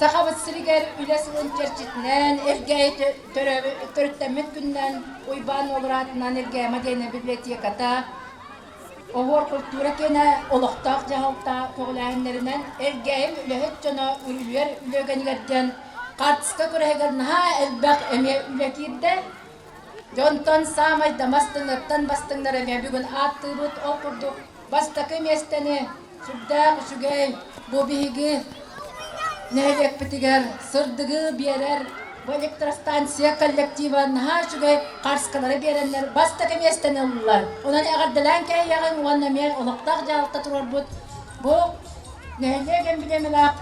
Сахабыт сиригэр үлэ сылын чэрчитинэн Элгээйи төрүттэммит күнүнэн Уйбаан Уолураатынан Элгээма диэн библиотеката Оһуор культура киэнэ олохтоох дьаһалта көҕүлээһиннэринэн Элгээйим үлэһит дьоно үрүлүйэр үлэ үгэнигэр диэн хаартыска күрэһигэр наһаа элбэх эмиэ үлэ киирдэ. Дьонтон саамай да бастыҥнартан бастыҥнар эмиэ бүгүн ааттыыбыт. Ол курдук бастакы миэстэни сүрдээх үчүгэй бу биһиги нэһилиэкпитигэр сырдыгы биэрэр бу электростанция коллектива наһаа үчүгэй харскалары биэрэннэр бастакы миэстэни ыллылар. Онон эҕэрдэлээн кээһиэҕиҥ уонна эмиэ олохтоох дьаһалта туруорбут бу нэһилиэк эмблемэлээх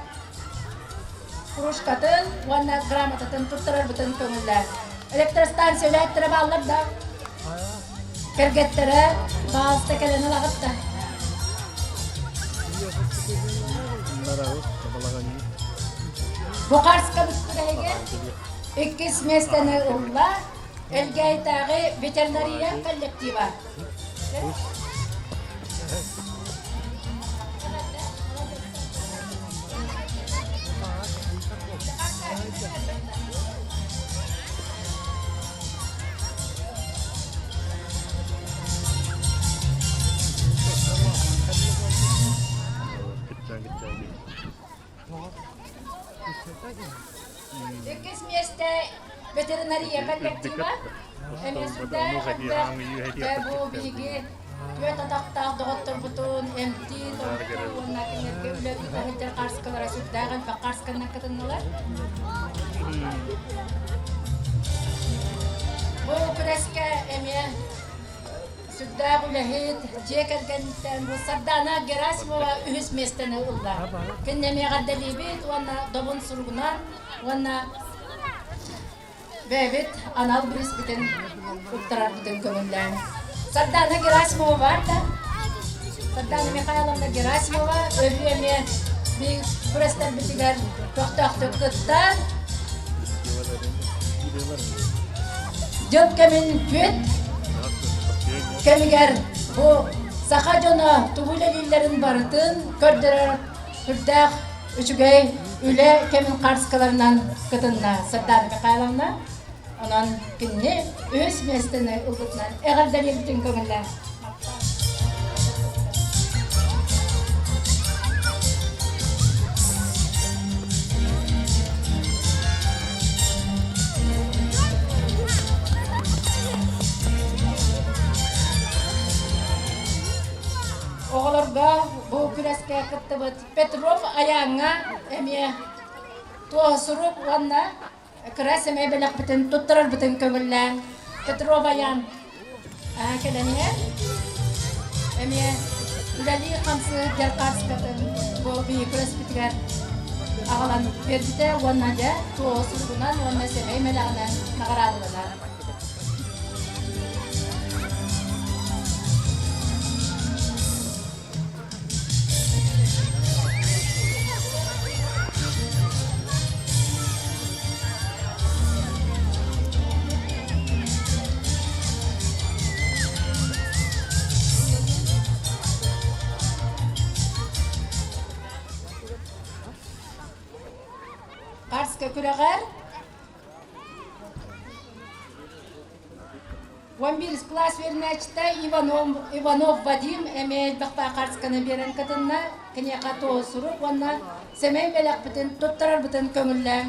кружкатын уонна грамотатын туттарарбытын көҥүллээн. Электростанция үлэһиттэрэ бааллар да кэргэттэрэ баалыста кэлэн ылаҕыт да. Бухарска бүттүгэһигэр иккис миэстэни ылла Элгээйитээҕи ветеринария коллектива. Иккис миэстэ ветеринария коллектива. Эмиэ сүрдээх элбэх бу биһиги түөрт атахтаах доҕотторбутун эмтии, томтуу уонна кинилэргэ үлэ ыыта сылдьар хаарыскалара сүрдээх элбэх хаарысканнан кытыннылар. Бу күрэскэ эмиэ сүрдээх үлэһит, дьиэ кэргэниттэн бу Сардаана Герасимова үһүс миэстэни ылла. Кинини эмиэ эҕэрдэлиибит уонна добун суругунан уонна бэйэбит анал бириспитин туттарарбытын көҥүллээн. Сардаана Герасимова баар да? Сардаана Михайловна Герасимова өрүү эмиэ биир күрэстэрбитигэр көхтөөхтүк кыттар. Дьыл кэмин түөт кэмигэр бу саха дьоно тугу үлэлииллэрин барытын көрдөрөр сүрдээх үчүгэй үлэ кэмин хаарыскаларынан кытынна Сардаана Михайловна. Онон кинини үһүс миэстэни ылбытынан эҕэрдэлиибитин көҥүллээх. Оҕолорго бу күрэскэ кыттыбыт Петров Айааҥҥа эмиэ туоһу сурук уонна кыра сэмэй бэлэхпитин туттарарбытын көҥүллээн Петров Айаан кэлэн иһэр. Эмиэ үлэлии-хамсыы дьэр хаарыскатын бу биһиги күрэспитигэр аҕалан биэрбитэ уонна дьэ туоһу суругунан уонна сэмэй мэлэҕинэн наҕараадаланар. Карска күрэҕэр 11 класс үөрэнээччитэ Иванов, Иванов Вадим эмиэ элбэх хаартысканы биэрэн кытынна. Киниэхэ туоһу сурук уонна сэмэй бэлэхпитин туттарарбытын көҥүллээҥ.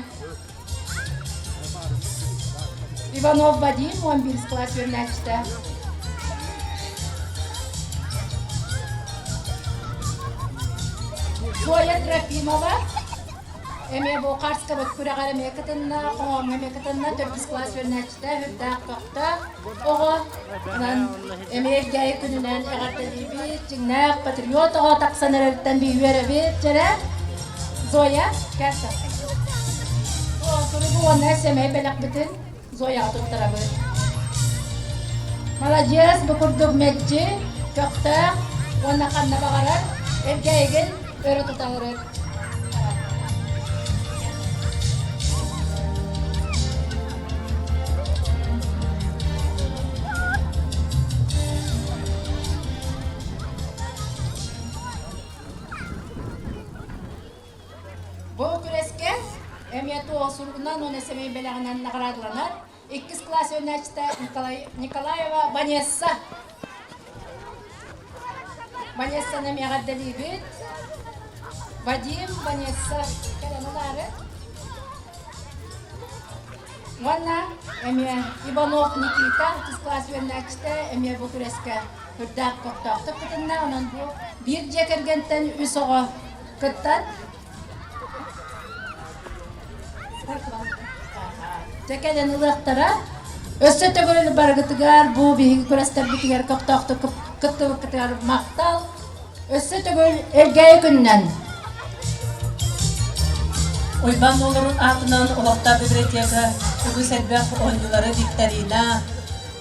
Иванов Вадим 11 класс үөрэнээччитэ. Зоя Трофимова Эмиэ бу Карскабыт күрэҕэр эмиэ кытынна, хоһооҥҥо эмиэ кытынна, төрдүс кылаас үөрэнээччитэ үрдээх көхтөөх оҕо. Онон эмиэ Элгээйи күнүнэн эҕэрдэлиибит, дьиҥнээх патриот оҕо тахсан эрэриттэн биһи үөрэбит. Дьэрэ, Зоя, кэлсэ. Суругу уонна сэмэй бэлэхпитин Зояҕа туттарабыт. Маладьыас, бу курдук мэлдьи көхтөөх уонна ханна баҕарар Элгээйигин өрө тутаҕырыт. Бу күрэскэ эмиэ туох суругунан уонна сэмэй бэлэҕинэн наҕараадаланар иккис кылаас үөрэнээччитэ Николай Николаева Ванесса. Ванессаны эмиэ эҕэрдэлиибит. Вадим, Ванесса кэлэн ылаары. Уонна эмиэ Иванов Никита, иккис кылаас үөрэнээччитэ эмиэ бу күрэскэ үрдээх көхтөөхтүк кытынна. Онон бу биир дьиэ кэргэнтэн үс оҕо кыттан Дьэ кэлэн ылыахтара. Өссө төгүл барыгытыгар бу биһиги күрэстэрбитигэр көхтөөхтүк кыттыбыккытыгар махтал. Өссө төгүл Элгээйи күнүнэн! Уйбаан олорун аатынан олохтоох библиотека үгүс элбэх оонньуулары викторина,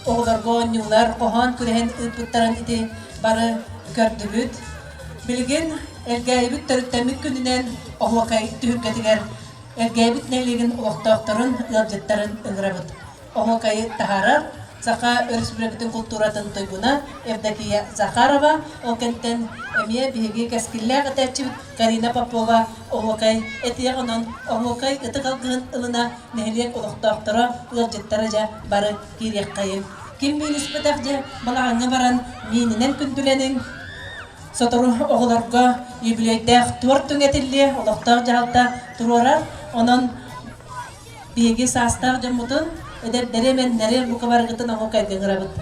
оҕолорго оонньуулар, хоһоон күрэһин ыыппыттарын ити бары көрдүбүт. Билигин Элгээйибит төрүттэммит күнүнэн оһуокай түһүлгэтигэр Элгээйибит нэһилиэгин олохтоохторун, ыалдьыттарын ыҥырабыт. Оһуокайы таһаарар Саха Өрөспүүбүлүкэтин култууратын туйгуна Евдокия Захарова, ол кэнниттэн эмиэ биһиги кэскиллээх этээччибит Карина Попова оһуокай этиэх, онон оһуокай ытык алгыһын ылына нэһилиэк олохтоохторо, ыалдьыттара дьэ бары киириэххэйиҥ. Ким мииниспэтэх дьэ балаҕаҥҥа баран миининэн күндүлэниҥ, Сотору оҕолорго юбилейдээх туорт түҥэтиллиэ, олохтоох дьаһалта туруорар. Онон биһиги саастаах дьоммутун, эдэрдэри, эмэннэри бука барыгытын оһуокайга ыҥырабыт.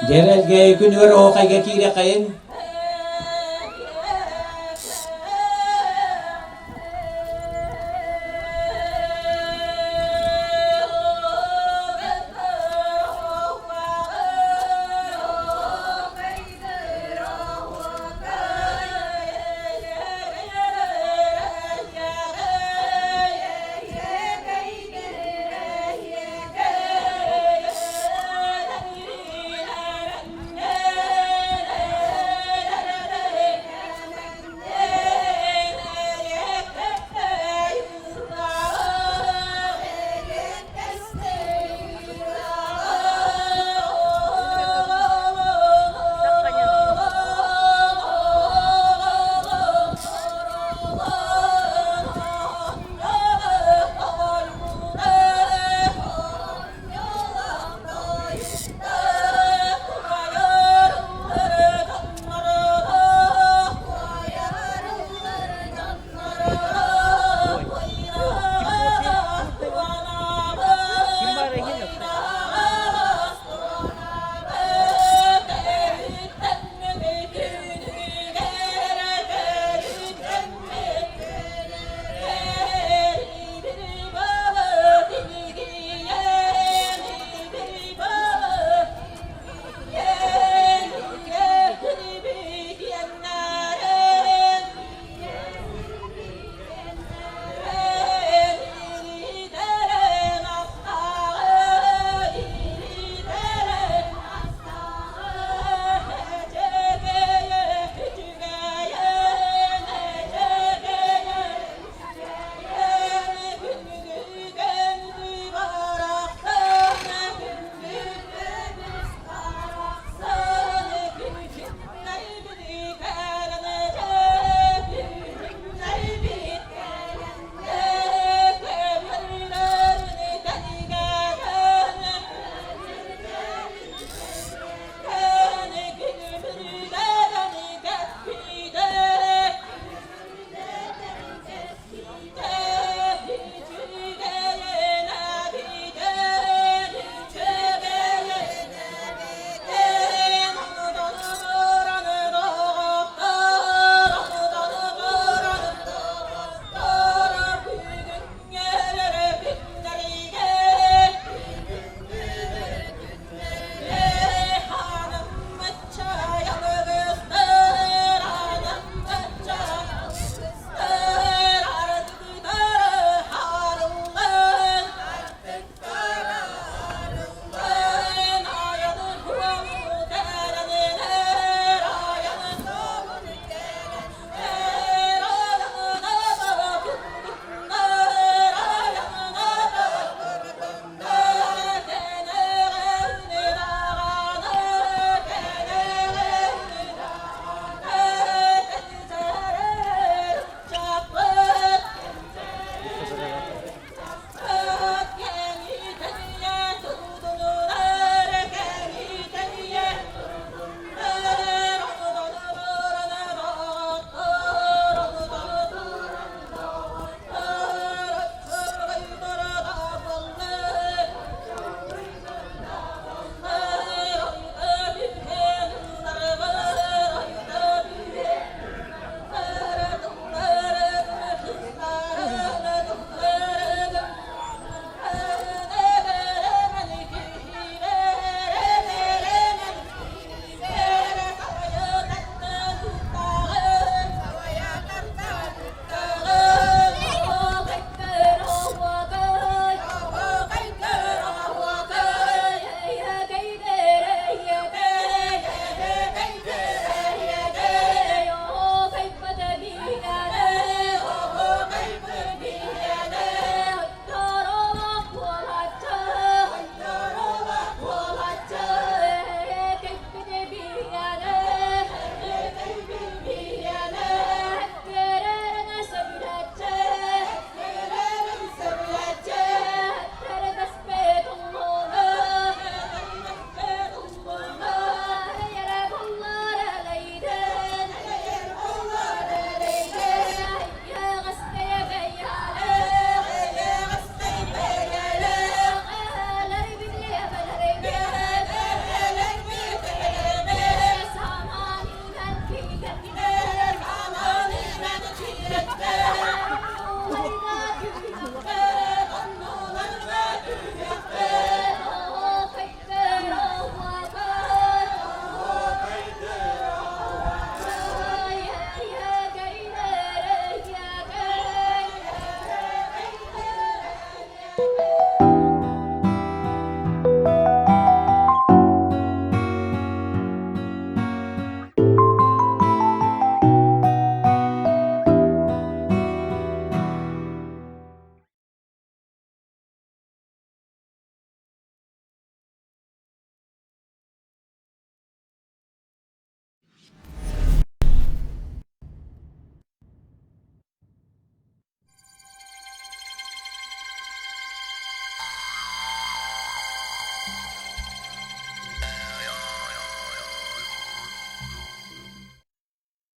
Дьэрэлгээйи күнүгэр оһуохайга киирэхэйин.